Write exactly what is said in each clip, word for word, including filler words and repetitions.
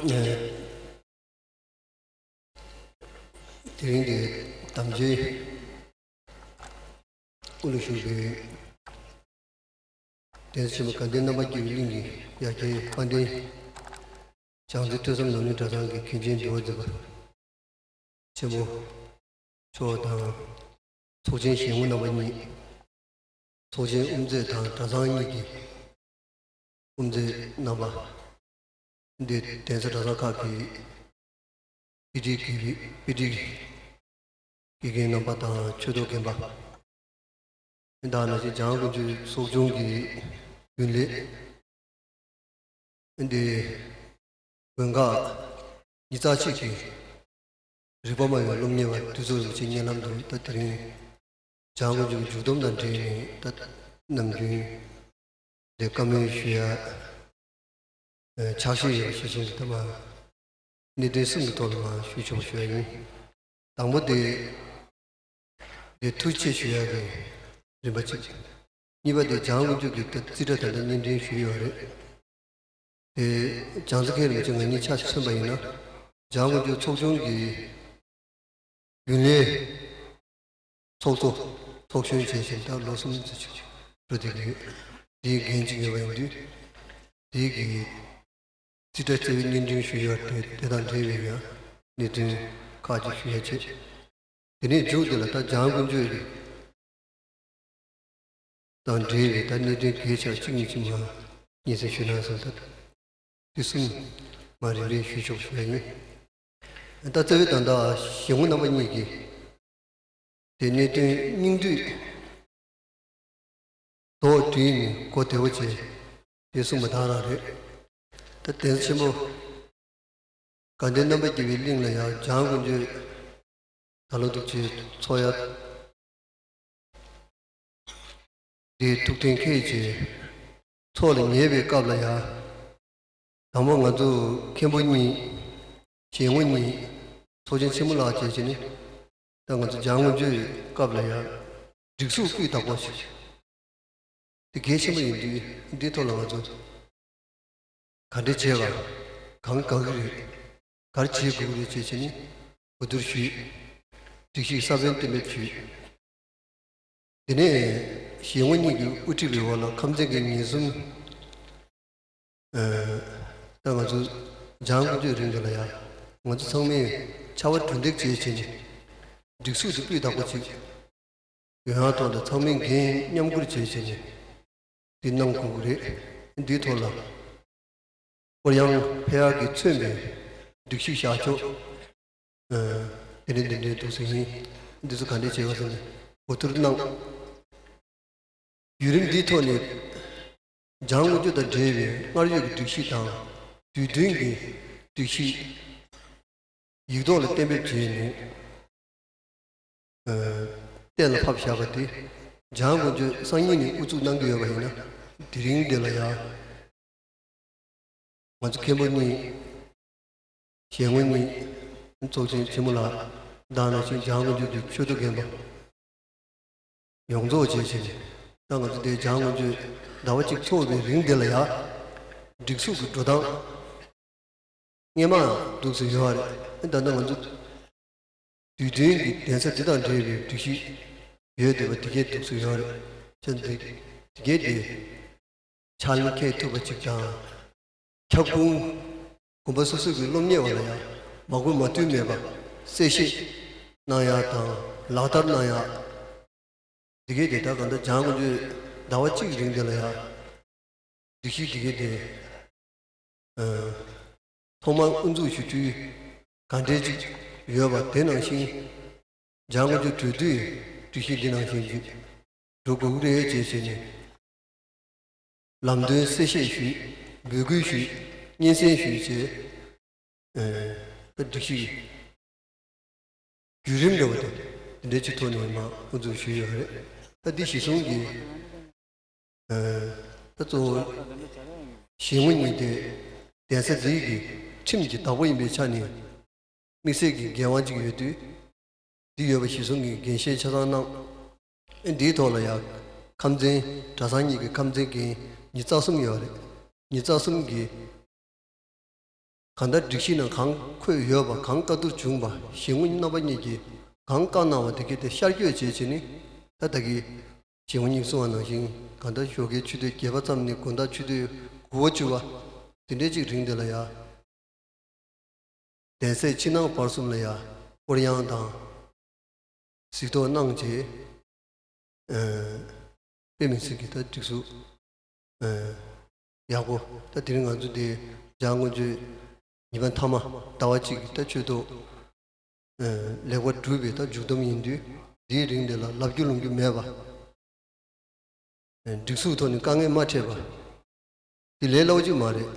དེ་རིང་གི་དམ་ཆོས་དབུ་ལ་ཞུགས་པའི་གདན་ས་ཆེན་པོ་དགའ་ལྡན་རྣམ་པར་རྒྱལ་བའི་གླིང་གི་ཡ་གྱལ་དཔལ་ལྡན་བྱང་རྩེ་ཐོས་བསམ་ནོར་གླིང་གྲྭ་ཚང་གི་མཁན་ཆེན་འདུལ་བ་འཛིན་པ་ཆེན་པོ་མཆོག་དང་། ཚོགས་ཆེན་ཞལ་ངོ་རྣམ་པ་གཉིས། ཚོགས་ཆེན་དབུ་མཛད་དང་གྲྭ་ཚང་གཉིས་ཀྱི་དབུ་མཛད་རྣམ་པ། འདི་གདན་ས་གྲྭ་ཚང་ཁག་གི་དཔེ་ཁྲིད་དགེ་དཔེ་ཁྲིད་དགེ་རྒན་རྣམ་པ་དང་ཆོས་ཐོག་རྒན་པ། དེ་དག་ནང་བཞིན་འཇང་དགུན་ཆོས་ཚོགས་ཆུང་གི་རྒྱུན་ལས། འདི་དགོན་ཁག་ཉི་ཤུ་རྩ་གཅིག་གི་རིག་པ་སྨྲ་བའི་སློབ་གཉེར་བ་དུས་ཚོད་རིན་པོ་ཆེ་བརྙན་ལམ་དུ་ད་དེ་རིང་འཇང་དགུན་ཆོས་ཀྱི་མཇུག་སྡོམ་དང་འབྲེལ་ནས་ད་ནམ་རྒྱུན་དེ་བཀའ་མོལ་ཞུ་ཡ། ཕྱག་བཞེས་ཡོད་པ་ཞིག་གསུངས་ཏེ་ད་མ་གནད་དོན་གསུམ་གྱི་ཐོག་ལ་མ་ཞུ་ཆོག་ཞུ་ཡ་ཡིན། དང་པོ་དེ་དེ་ཐུགས་རྗེ་ཆེ་ཞུ་ཡ་གི་རིམ་པ་གཅིག་གཉིས་པ་དེ་འཇང་དགུན་ཆོས་ཀྱི་ད་རྩིས་ཁྲ་ད་ལྟ་སྙན་སྒྲོན་ཞུས་ཡོད་རེད། དེ་བྱང་རྩེ་མཁན་རིན་པོ་ཆེ་ང་གཉིས་ཆ་མཚོན་པ་ཡིན་ན་འཇང་དགུན་ཆོས་ཚོགས་ཆུང་གི་རྒྱུན་ལས་ཚོགས་གཙོ་ཚོགས་གཞོན་བྱས་ཤིང་ད་ལོ་གསུམ་ཙམ་ཞིག་འགྲོ་བསྡད་ཀྱི་ཡོད། དེའི་འགན་ཅིག་ཡོད་པ་ཡིན་དུས་དེའི་གི་རྩིས་ཁྲ་རྩ་བའི་སྙན་སྒྲོན་ཞུས་ཡོད་དེ་དེ་དང་འབྲེལ་བའི་ཡང་གནད་དོན་ཁག་ཅིག་ཞུ་ཡ་བྱས། དེ་ནས་མཇུག་དེ་ལ་ད་འཇང་དགུན་ཆོས་ཀྱི་དང་འབྲེལ་བའི་ད་གནད་དོན་གལ་ཆེ་བ་གཅིག་གཉིས་ཅིག་མ་སྙན་སེང་ཞུས་ན་བསམ་ད། དེ་གསུམ་མ་རིམ་པས་ཞུས་ཆོག་ཞུ་ཡ་ཡིན། ད་རྩ་བའི་ད་ལྟ་ཞལ་ངོ་རྣམ་པ་གཉིས་ཀྱི་དེ་གནད་དོན་སྙིང་བསྡུས་མདོར་བསྡུས་ནས་གོ་བདེ་བོ་བྱས་དེ་གསུངས་པ་དག་རང་རེད། ད་གདན་ས་ཆེན་པོ་དགའ་ལྡན་རྣམ་པར་རྒྱལ་བའི་གླིང་ལ་ཡང་འཇང་དགུན་ཆོས་ད་ལོ་འདུག་ཅེས་འཚོགས་ཡ། དེའི་ཐུགས་གཏན་འཁེལ་བྱས་ཚོགས་ལ་ཉེ་བའི་སྐབས་ལ་ཡང་དང་པོ་ང་ཚོ་མཁན་པོ་གཉིས་ཞལ་ངོ་གཉིས་ཚོགས་ཆེན་ཆེན་མོ་ལགས་བྱས་བྱས་ནས་ད་ང་ཚོ་འཇང་དགུན་ཆོས་སྐབས་ལ་ཡང་སྒྲིག་འཛུགས་སྤུས་དག་པོ་ཞིག་དེ་གལ་ཆེན་པོ་ཡིན་དུས་འདིའི་ཐོག་ལ་ང་ཚོ་ག་འདྲ་བྱས་པ་གང་གང་གི་རེད། ག་རེ་བྱེད་དགོས་ཀྱི་རེད་ཅེས་བྱས་ནས་གོ་བསྡུར་ཞུས། སྒྲིག་གཞི་གསར་པའི་གཏན་འབེབས་ཞུས། དེ་ནས་ཞལ་ངོ་གཉིས་ཀྱིས་དབུ་ཁྲིད་པའི་འོག་ལ་ཁམས་ཚན་གྱི་ཉེན་སྲུང་ཨ་ད་ང་ཚོ་འཇང་དགུན་ཆོས་རིང་དུ་ལ་ཡ་ང་ཚོ་ཚང་མས་ཕྱར་བ་གྲུ་འདེགས་བྱས་བྱས་ནས་སྒྲིག་འཛུགས་དེ་སྤུས་དག་པོ་ཅིག་ཡོང་ཡག་ཐོག་ལ་ཚང་མས་འགན་མཉམ་ཁུར་བྱས་བྱས་ནས་འདི་གནང་དགོས་ཀྱི་རེད། འདིའི་ཐོག་ལ་ཁོར་ཡང་ཕན་ཡག་གིས་མཚོན་པའི་སྒྲིག་གཞི་བཞག་ཆོག་ཨ་དེ་འདྲ་འདི་འདྲའི་འདུག་ཟེར་ཡིན། འདི་ཚོ་ག་འདྲས་བྱས་པ་ཟེར་ནས་གོ་བསྡུར་གནང་། བརྒྱུད་རིམ་འདིའི་ཐོག་ནས་འཇང་དགུན་ཆོས་དང་འབྲེལ་བའི་སྔར་ཡོད་ཀྱི་སྒྲིག་གཞི་དང་དུས་བསྟུན་གྱི་སྒྲིག་གཞི་ཡིག་ཐོག་ལ་གཏན་འབེབས་བྱས་ནས་ཨ་གཏན་ལ་ཕབ་བཞག་པ་དེ་འཇང་དགུན་ཆོས་སང་ཉིན་ནས་དབུ་འཛུགས་གནང་གི་ཡོད་པ་ཡིན་ན་དེ་རིང་འདི་ལ་ཡང་ང་ཚོ་མཁན་པོ་གཉིས་ཞལ་ངོ་གཉིས་ཚོགས་ཆེན་ཆེན་མོ་ལ་བདག་ནང་བཞིན་འཇང་དགུན་ཆོས་ཀྱི་ཆོས་ཐོག་རྒན་པ་ཡོངས་རྫོགས་བྱས་བྱས་ནས་ད་ང་ཚོ་འདིར་འཇང་དགུན་ཆོས་ཟླ་བ་གཅིག་འཚོགས་པའི་རིང་འདི་ལ་ཡང་སྒྲིག་འཛུགས་ཀྱི་འགྲོ་སྟངས་སྔས་མ་འདུག་སེ་ཡོད་རེད། ད་ལྟ་ང་ཚོ་དུས་བསྟུན་གྱི་གདན་ས་འདི་དང་འབྲེལ་བའི་སྒྲིག་གཞི་ཡོད་བསྡད་པ་དེ་གས་འདུག་སེ་ཡོད་རེད། ཅེས་འདི་དེ་གས་དེ་ཕྱག་ལེན་འཁེལ་ཐུབ་པ་ཅིག་དང་། ཁྱབ་ཁོངས་གོམ་པ་སོ་སོ་གི་སློབ་གཉེར་བ་ལ་ཡང་མ་གུ་མ་བཏུལ་མེད་པ་གསལ་བཤད་གནང་ཡག་དང་ལག་བསྟར་གནང་ཡག་འདི་གས་དེ་ད་གང་ལྟར་འཇང་དགུན་ཆོས་ཟླ་བ་གཅིག་རིང་དེ་ལ་ཡང་སྒྲིག་གཞི་འདི་གས་དེ་ཨ་ཐོག་མར་དབུ་འཛུགས་ཞུ་དུས་ག་འདྲས་ཅིག་ཡོད་པ་དེ་ནང་བཞིན་འཇང་དགུན་ཆོས་གྲོལ་དུས་སྒྲིག་གཞི་འདི་ནང་བཞིན་ཅིག་འགྲོ་དགོས་ཀྱི་རེད་ཅེས་བྱས་ནས་ལམ་སྟོན་གསལ་བཤད་ཞུས། འབོད་སྐུལ་ཞུས། སྙན་སེང་ཞུས་བྱས། ཨ་སྒྲིག་གཞི་བརྒྱུད་རིམ་འདྲ་བོ་དེ་འདི་འདྲའི་ཅིག་ཐོག་ནས་མར་དབུ་འཛུགས་ཞུས་ཡོད་རེད། ད་འདི་གཞི་བཟུང་གིས་ཨ་ད་གཙོ་བོ་ཞལ་ངོ་གཉིས་དེ་གདན་ས་འདིའི་གི་ཁྲིམས་ཀྱི་བདག་པོ་ཡིན་པའི་ཆ་ནས་དམིགས་བསལ་གྱི་འགན་དབང་ཅིག་ཡོད་དུས་འདི་ཡོད་པ་གཞི་བཟུང་གིས་འགན་བཞེས་ཆ་ཚང་གནང་། ཨ་འདིའི་ཐོག་ལ་ཡང་ཁམས་ཚན་གྲྭ་ཚང་གཉིས་ཀྱི་ཁམས་ཚན་འགན་ཉི་ཤུ་རྩ་གསུམ་ཡོད་རེད། ཉི་ཤུ་རྩ་གསུམ་གྱི་ གང་ལྟར་སྒྲིག་གཞི་ནང་གང་འཁོད་ཡོད་པ། གང་བཀའ་བསྡུར་བྱུང་བ། གཞིས་ངོ་རྣམ་པ་གཉིས་ཀྱིས་གང་བཀའ་གནང་བ་དེ་གའི་དེ་ཤར་བསྐྱོད་བྱས་བྱས་ནས། ད་ད་གི་གཞིས་ངོ་གཉིས་གསུང་བ་ནང་བཞིན། གང་ལྟར་ཞོགས་ཀའི་ཆུ་ཚོད་བརྒྱད་པ་ཙམ་ནས་དགོང་དག་ཆུ་ཚོད་དགུ་པ་བཅུ་པ། དེ་འདྲའི་ཅིག་རིང་དེ་ལ་ཡ། གདན་སའི་ཕྱི་ནང་བར་གསུམ་ལ་ཡ། སྐོར་གཡང་དང་གཟིགས་རྟོག་གནང་རྗེས། ཨ། དཔེ་མི་སྲིད་ཀྱི་ད་སྒྲིག་འཛུགས། ཨ། ཡག་པོ། ད་དེ་རིང་ང་ཚོ་འདི་འཇང་དགུན་ཆོས་ཉི་མ་མཐའ་མ་ཟླ་བ་གཅིག་གི་ད་ཆོས་ཐོག་ཨ། ལེགས་པར་གྲུབ་པའི་ད་མཇུག་བསྡོམས་ཡིན་དུས། འདིའི་རིང་འདི་ལ་ལབ་རྒྱུ་ལུང་རྒྱུ་མེད་པ། ཨ། སྒྲིག་འཛུགས་ཐོག་ནས་དཀའ་ངལ་མ་འཕྲད་པ། དེ་ལས་སླ་པོ་ཅིག་མ་རེད།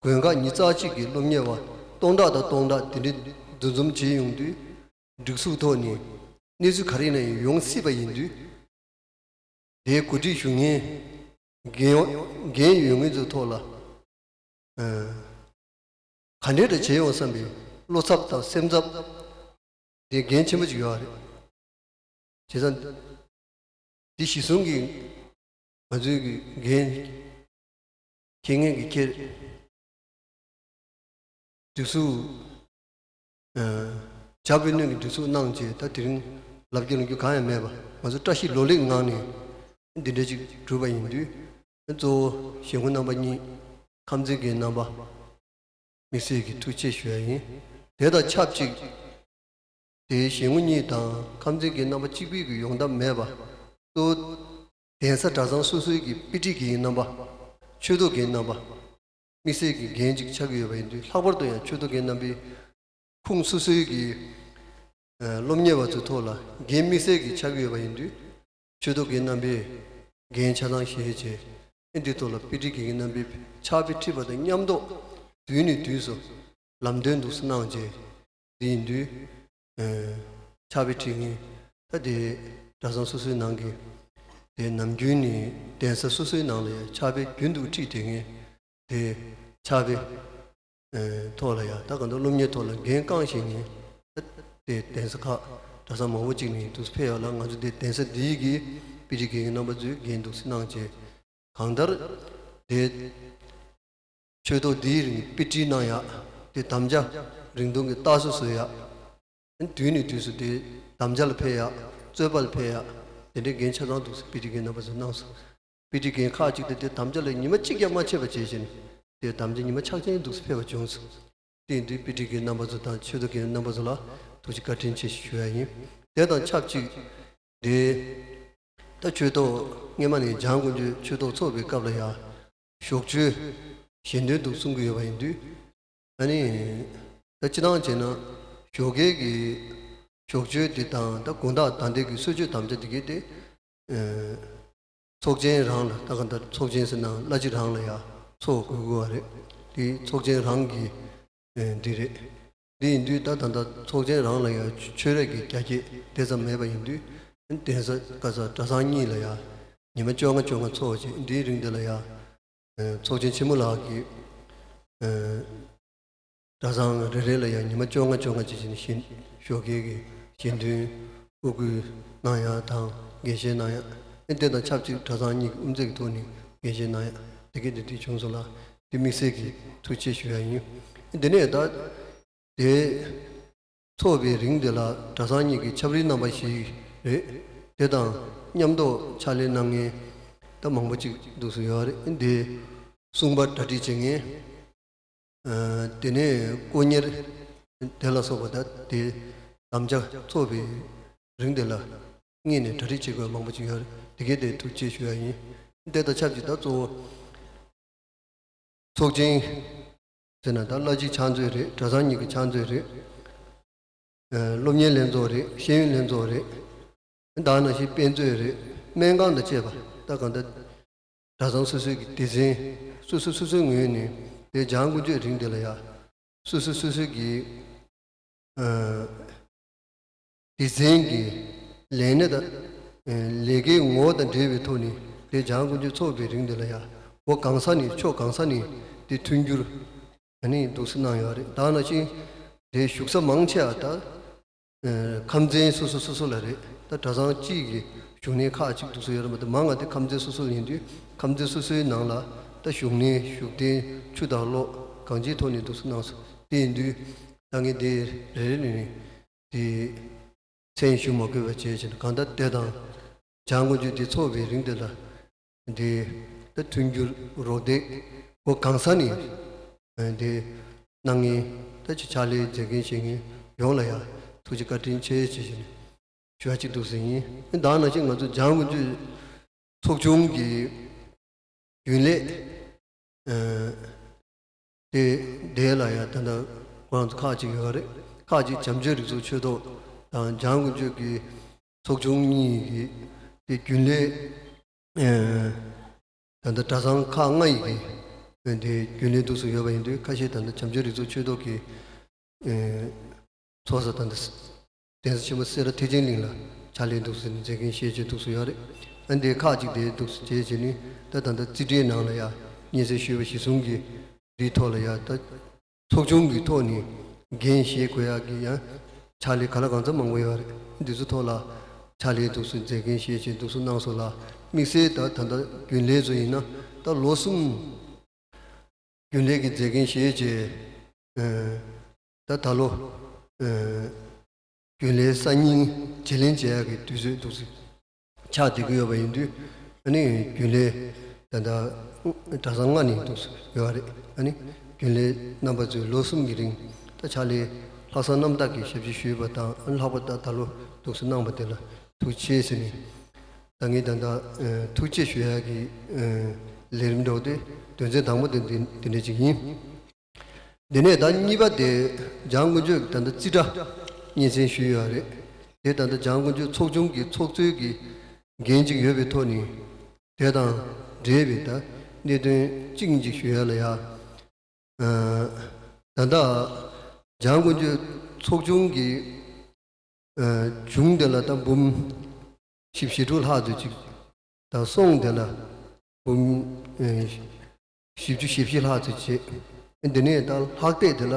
དགོན་ཁག་ཉི་ཤུ་རྩ་གཅིག་གི་སློབ་གཉེར་བ་སྟོང་ཕྲག་དང་སྟོང་ཕྲག་དེ་འདྲའི་འདུ་འཛོམས་བྱེད་ཡོང་དུས། སྒྲིག་འཛུགས་ཐོག་ནས་གནས་ཚུལ་ག་རེ་ཡིན་ན་ཡང་ཡོང་སྲིད་པ་ཡིན་དུས། དེའི་གོ་སྒྲིག་ཞུ་མཁན། འགན་འགན་ཡོད་མཁན་ཚོའི་ཐོག་ལ། ཨ། ག་འདྲས་འདྲ་བྱེད་ཡོང་བསམ་པའི་བློ་འཚབ་དང་སེམས་འཚབ། དེ་འགན་ཆེན་པོ་ཅིག་ཡོད་རེད། བྱས་ཙང་། འདི་གཞི་བཟུང་གི་ང་ཚོའི་གི་འགན་འཁྱེར་མཁན་གྱི་ཁྱེར། སྒྲིག་འཛུགས། ཨ། བྱ་བའི་སྣོད་ཀྱི་སྒྲིག་འཛུགས་གནང་རྗེས། ད་དེ་རིང་ལབ་རྒྱུ་ལབ་རྒྱུ་གང་ཡང་མེད་པ། ང་ཚོ་བཀྲ་ཤིས་ལོ་ལེགས་ངང་ནས་འདི་འདྲ་ཅིག་གྲུབ་པ་ཡིན་དུས། གཙོ་བོ་གཞིས་འགོ་རྣམ་པ་གཉིས། ཁམས་ཚན་གྱི་རྣམ་པ། དམིགས་བསལ་གྱི་ཐུགས་རྗེ་ཆེ་ཞུ་ཡ་ཡིན། དེ་དང་ཆབས་ཅིག་དེའི་གཞིས་འགོ་གཉིས་དང་ཁམས་ཚན་གྱི་རྣམ་པ་གཅིག་པུས་ཀྱི་ཡོང་ཐབས་མེད་པ། གཙོ་བོ་གདན་ས་གྲྭ་ཚང་སོ་སོའི་གི་དཔེ་ཁྲིད་ཀྱི་རྣམ་པ། ཆོས་ཐོག་གི་རྣམ་པ། དམིགས་བསལ་གྱི་འགན་ཅིག་ཆགས་ཀྱི་ཡོད་པ་ཡིན་དུས། ལྷག་པར་དུ་ཡང་ཆོས་ཐོག་གི་རྣམ་པའི་ཁུངས་སོ་སོའི་གི། ཨ། སློབ་གཉེར་བ་ཚོའི་ཐོག་ལ་འགན་དམིགས་བསལ་གྱི་ཆགས་ཀྱི་ཡོད་པ་ཡིན་དུས། ཆོས་ཐོག་གི་རྣམ་པས་འགན་ཆ་ཚང་བཞེས་བྱས། ཨ། འདིའི་ཐོག་ལ་དཔེ་ཁྲིད་ཀྱི་རྣམ་པས་ཕྱག་དཔེ་ཁྲིད་པ་དང་མཉམ་དུ་དུས་ནས་དུས་སུ་ལམ་སྟོན་འདུག་སེ་གནང་རྗེས། འདི་ཡིན་དུས། ཨ། ཕྱག་དཔེ་ཁྲིད་མཁན་ད་དེ་གྲྭ་ཚང་སོ་སོའི་ནང་གི་དེ་ནམ་རྒྱུན་ནས་གདན་ས་སོ་སོའི་ནང་ལ་ཡང་ཕྱག་དཔེ་རྒྱུན་དུ་ཁྲིད་བསྡད་མཁན། དེ་ཕྱག་དཔེ། ཨ། ཐོག་ལ་ཡང་ད་གང་ལྟར་སློབ་གཉེར་ཐོག་ལ་འགན་རྐང་བཞེས་མཁན། ད་དེ་གདན་ས་ཁག་གྲྭ་ཚང་མང་པོ་ཅིག་ནས་འདུག་སེ་ཕེབས་ཡོད་ལ། ང་ཚོ་དེ་གདན་ས་འདིའི་གི་དཔེ་ཁྲིད་ཀྱི་རྣམ་པ་ཚོས་འགན་འདུག་སེ་གནང་རྗེས། གང་ལྟར་དེ་ཆོས་ཐོག་འདིའི་རིང་དཔེ་ཁྲིད་གནང་ཡག་དེ་དམ་བཅའ་རིང་ཐུང་གི་རྟགས་གསལ་བཟོ་ཡག་དུས་ནས་དུས་སུ་དེ་དམ་བཅའ་ལ་ཕེབས་ཡག་རྩོད་པ་ལ་ཕེབས་ཡག་དེ་འདྲའི་འགན་ཆ་ཚང་འདུག་སེ་དཔེ་ཁྲིད་ཀྱི་རྣམ་པ་ཚོས་གནང་སོང་། དཔེ་ཁྲིད་མཁན་ཁག་ཅིག་དེ་དེ་དམ་བཅའ་ལ་ཉི་མ་གཅིག་ཀྱང་མ་ཆད་པ་བྱས་བྱས་ནས། དེ་དམ་བཅའ་ཉི་མ་ཆག་ཅན་འདུག་སེ་ཕེབས་པ་བྱུང་སོང་། དེ་ཡིན་དུས་དཔེ་ཁྲིད་ཀྱི་རྣམ་པ་ཚོ་དང་ཆོས་ཐོག་གི་རྣམ་པ་ཚོ་ལ་ཐུགས་རྗེ་བཀའ་དྲིན་ཆེ་ཞུ་ཡ་ཡིན། དེ་དང་ཆབས་ཅིག་དེ་ད་ཆོས་ཐོག་སྔས་མ་ནས་འཇང་དཀོན་མཆོག་ཆོས་ཐོག་ཚོགས་པའི་སྐབས་ལ་ཡང་ཞོགས་ཆོས་ཞལ་འདོན་དུ་གསུང་གི་ཡོད་པ་ཡིན་དུས། ཨ་ནི་ད་སྤྱིར་བཏང་བྱས་ན་ཞོགས་ཀའི་གི་ཞོགས་ཆོས་དེ་དང་ད་དགོང་དག་ད་ལྟའི་གི་གསོལ་མཆོད་དམ་བཅའ་དེ་གའི་དེ། ཨ། ཚོགས་ཆེན་རང་ལ། ད་གང་ལྟར་ཚོགས་ཆེན་ཟེར་ན་གླ་ཕྱི་རང་ལ་ཡང་ཚོགས་དགོས་དགོས་པ་རེད། དེ་ཚོགས་ཆེན་རང་གི། ཨ། འདི་རེད། འདི་ཡིན་དུས་ད་ད་ལྟ་ཚོགས་ཆེན་རང་ལ་ཡང་ཆོས་ར་གི་རྒྱ་སྐྱེད་དེ་ཙམ་མེད་པ་ཡིན་དུས། གདན་ས་ག་ས་གྲྭ་ཚང་གཉིས་ལ་ཡང་ཉི་མ་བཅོ་ལྔ་བཅོ་ལྔ་ཚོགས་བྱས། འདིའི་རིང་འདི་ལ་ཡང་། ཨ། ཚོགས་ཆེན་ཆེན་མོ་ལགས་ཀྱིས། ཨ། གྲྭ་ཚང་རེ་རེ་ལ་ཡང་ཉི་མ་བཅོ་ལྔ་བཅོ་ལྔ་བྱས་བྱས་ནས་ཞལ། ཞོགས་ཀའི་གི་ཞལ་འདོན། དབུ་སྐུལ་གནང་ཡག་དང་དགེ་བཤེས་གནང་ཡག་ཨེ། དེ་དང་ཆབས་ཅིག་གྲྭ་ཚང་གཉིས་ཀྱི་དབུ་མཛད་ཀྱི་ཐོག་ནས་དགེ་བཤེས་གནང་ཡག་དེ་གའི་དེ་དུས་བྱུང་སོང་ལ། དེ་དམིགས་བསལ་གྱི་ཐུགས་རྗེ་ཆེ་ཞུ་ཡ་ཡིན། དེ་ནས་ད་དེ་ཚོགས་པའི་རིང་དེ་ལ་གྲྭ་ཚང་གཉིས་ཀྱི་ཆབ་རིལ་རྣམ་པ་ཞིག་རེད། དེ་དང་མཉམ་དུ་ཕྱག་ལས་གནང་མཁན་ད་མང་པོ་ཅིག་འདུག་སེ་ཡོད་རེད། དེ་གསུང་པ་གྲ་སྒྲིག་བྱེད་མཁན། ཨ། དེ་ནས་དཀོན་གཉེར་དེ་ལ་སོགས་པ། ད་དེ་དམ་བཅའ་ཚོགས་པའི་རིང་དེ་ལ་སྔོན་ནས་གྲ་སྒྲིག་བྱེད་དགོས་མང་པོ་ཅིག་ཡོད་རེད། དེ་གའི་དེ་ཐུགས་རྗེ་ཆེ་ཞུ་ཡ་ཡིན། དེ་དང་ཆབས་ཅིག་ད་གཙོ་བོ་ཚོགས་ཆེན་ཟེར་ན་ད་བླ་སྤྱི་ཕྱག་མཛོད་རེད། གྲྭ་ཚང་གཉིས་ཀྱི་ཕྱག་མཛོད་རེད། ཨ། སློབ་གཉེར་ལྷན་ཚོགས་རེད། ཤེས་ཡོན་ལྷན་ཚོགས་རེད། ད་ནང་བཞིན་དཔེ་མཛོད་རེད། སྨན་ཁང་དང་བཅས་པ། ད་གང་ལྟར་གྲྭ་ཚང་སོ་སོའི་གི་སྡེ་ཚན་སོ་སོ་སོ་སོའི་ངོས་ནས་དེ་འཇང་དཀོན་མཆོག་རིང་དེ་ལ་ཡ། སོ་སོ་སོ་སོའི་གི། ཨ། སྡེ་ཚན་གྱི་ལས་གནས་དང་། ཨ། ལས་ཀའི་ངོ་བོ་དང་འབྲེལ་བའི་ཐོག་ནས་དེ་འཇང་དཀོན་མཆོག་ཚོགས་པའི་རིང་དེ་ལ་ཡ། འོ། གང་ས་ནས་ཕྱོགས་གང་ས་ནས་དེ་མཐུན་འགྱུར་ཨ་ནི་འདུག་སེ་གནང་ཡོད་རེད། ད་ནང་བཞིན་དེ་བཞུགས་ས་མང་ཆེ་བ་ད། ཨ། ཁམས་ཚན་སོ་སོ་སོ་སོ་ལ་རེད། ད་གྲྭ་ཚང་གཅིག་གི་བཞུགས་གནས་ཁག་ཅིག་འདུག་སེ་ཡོད་རེད་མ་གཏོགས། མང་བ་དེ་ཁམས་ཚན་སོ་སོ་ལ་ཡིན་དུས། ཁམས་ཚན་སོ་སོའི་ནང་ལ་ད་བཞུགས་གནས་བཞུགས་གདན་ཆུ་དང་གློག་གང་ཅིའི་ཐོག་ནས་འདུག་སེ་གནང་སོང་། དེ་ཡིན་དུས་ད་ངས་འདི་རེ་རེ་ནས་དེ་མཚན་ཞུ་མ་དགོས་པ་བྱས་བྱས་ནས། གང་ལྟར་དེ་དང་བྱང་དགོན་ཆོས་དེ་ཚོགས་པའི་རིང་དེ་ལ་དེ་ད་མཐུན་འགྱུར་རོགས་འདེགས་སྒོ་གང་ས་ནས་དེ་གནང་མཁན། ད་ཅི་ཕྱག་ལས་མཛད་མཁན་བྱེད་མཁན་ཡོངས་ལ་ཡང་ཐུགས་རྗེ་བཀའ་དྲིན་ཆེ་བྱས་བྱས་ནས་ཞུ་བ་གཅིག་འདུག་སེ་ཡིན། ད་ནང་བཞིན་ང་ཚོ་བྱང་དགོན་ཆོས་ཚོགས་ཆུང་གི་རྒྱུན་ལས་ཨ་དེ་དེ་ལ་ཡང་ད་ལྟ་ཁོ་རང་ཚོ་ཁག་ཅིག་ཡོད་རེད། ཁག་ཅིག་བྱམས་ཆོས་རིག་གསུམ་ཆོས་ཐོག་དང་བྱང་དགོན་ཆོས་ཀྱི་ཚོགས་ཆུང་གཉིས་ཀྱི་དེ་རྒྱུན་ལས་ཨ་ད་ལྟ་གྲྭ་ཚང་ཁག་ལྔ་ཡི་གི་དེ་རྒྱུན་ལས་འདུག་སེ་ཡོད་པ་ཡིན་དུས། ཁ་ཤས་ད་ལྟ་བྱམས་ཆོས་རིག་གསུམ་ཆོས་ཐོག་གི་ཨ་ཚོགས་ས་ད་ལྟ་གདན་ས་ཆེན་པོ་སེ་ར་ཐེག་ཆེན་གླིང་ལ་ཕྱག་ལས་འདུག་སེ་མཛད་མཁན་ཤས་ཆེ་འདུག་སེ་ཡོད་རེད། ཨ་འདི་ཁག་ཅིག་དེ་འདུག་སེ་བྱས་བྱས་ནས་ད་ད་ལྟ་རྩིས་ཁྲའི་ནང་ལ་ཡང་སྙན་སེང་ཞུས་པ་གཞིར་བཟུང་གི་འདིའི་ཐོག་ལ་ཡང་ད་ཚོགས་ཆུང་གི་ཐོག་ནས་འགན་བཞེས་དགོས་ཡག་གི་ཡང་ཕྱག་ལས་ག་ལ་གང་འཚམ་མང་པོ་ཡོད་རེད། འདི་ཚོ་ཐོག་ལ་ཕྱག་ལས་འདུག་སེ་མཛད་མཁན་ཤས་ཆེ་འདུག་སེ་གནང་སོང་ལ། དམིགས་བསལ་ད་ད་ལྟ་རྒྱུན་ལས་ཚོ་ཡིན་ན་ད་ལོ་གསུམ་རྒྱུན་ལས་ཀྱི་མཛད་འགན་བཞེས་བྱས། ཨ་ད་ད་ལོ་ཨ་རྒྱུན་ལས་གསར་རྙིང་བརྗེ་ལེན་བྱེད་ཡག་གི་དུས་ཚོད་འདུག་སེ་ཆགས་བསྡད་ཀྱི་ཡོད་པ་ཡིན་དུས། ཨ་ནི་རྒྱུན་ལས་ད་ལྟ་གྲྭ་ཚང་ལྔ་ནས་འདུག་སེ་ཡོད་རེད། ཨ་ནི་རྒྱུན་ལས་རྣམ་པ་ཚོས་ལོ་གསུམ་གྱི་རིང་ད་ཕྱག་ལས་ལྷག་བསམ་རྣམ་དག་གིས་ཞབས་ཕྱི་ཞུས་པ་དང་། ཨ་ནི་ལྷག་པར་ད་ད་ལོ་འདུག་སེ་གནང་བ་དེ་ལ་ཐུགས་རྗེ་ཆེ་ཟེར་ནས། ད་ངས་ད་ལྟ་ཨ་ཐུགས་རྗེ་ཆེ་ཞུ་ཡག་གི་ཨ་ལས་རིམ་འདྲ་བོ་དེ་དོན་ཚན་དང་པོ་དེ་འདི་འདི་འདྲ་ཅིག་ཡིན། དེ་ནས་ད་གཉིས་པ་དེ་བྱང་དགོན་ཆོས་ཀྱི་ད་ལྟ་རྩིས་ཁྲ་སྙན་སེང་ཞུས་ཡོད་རེད། དེ་ད་ལྟ་བྱང་དགོན་ཆོས་ཚོགས་ཆུང་གི་ཚོགས་གཙོའི་གི་འགན་ཅིག་ཡོད་པའི་ཐོག་ནས་དེ་དང་འབྲེལ་བའི་ད་གནད་དོན་གཅིག་གཉིས་ཅིག་ཞུ་ཡ་ལ་ཡ། ཨ་ད་ལྟ་བྱང་དགོན་ཆོས་ཚོགས་ཆུང་གི་ཨ་བྱུང་དེ་ལ་ད་འབུམ་བཞི་བཅུ་ཞེ་དྲུག་ལྷག་ཙམ་ཅིག་དང་། སོང་དེ་ལ་འབུམ་ཨ་བཞི་བཅུ་ཞེ་བཞི་ལྷག་ཙམ་བྱས། དེ་ནས་ད་ལྷག་བསྡད་དེ་ལ་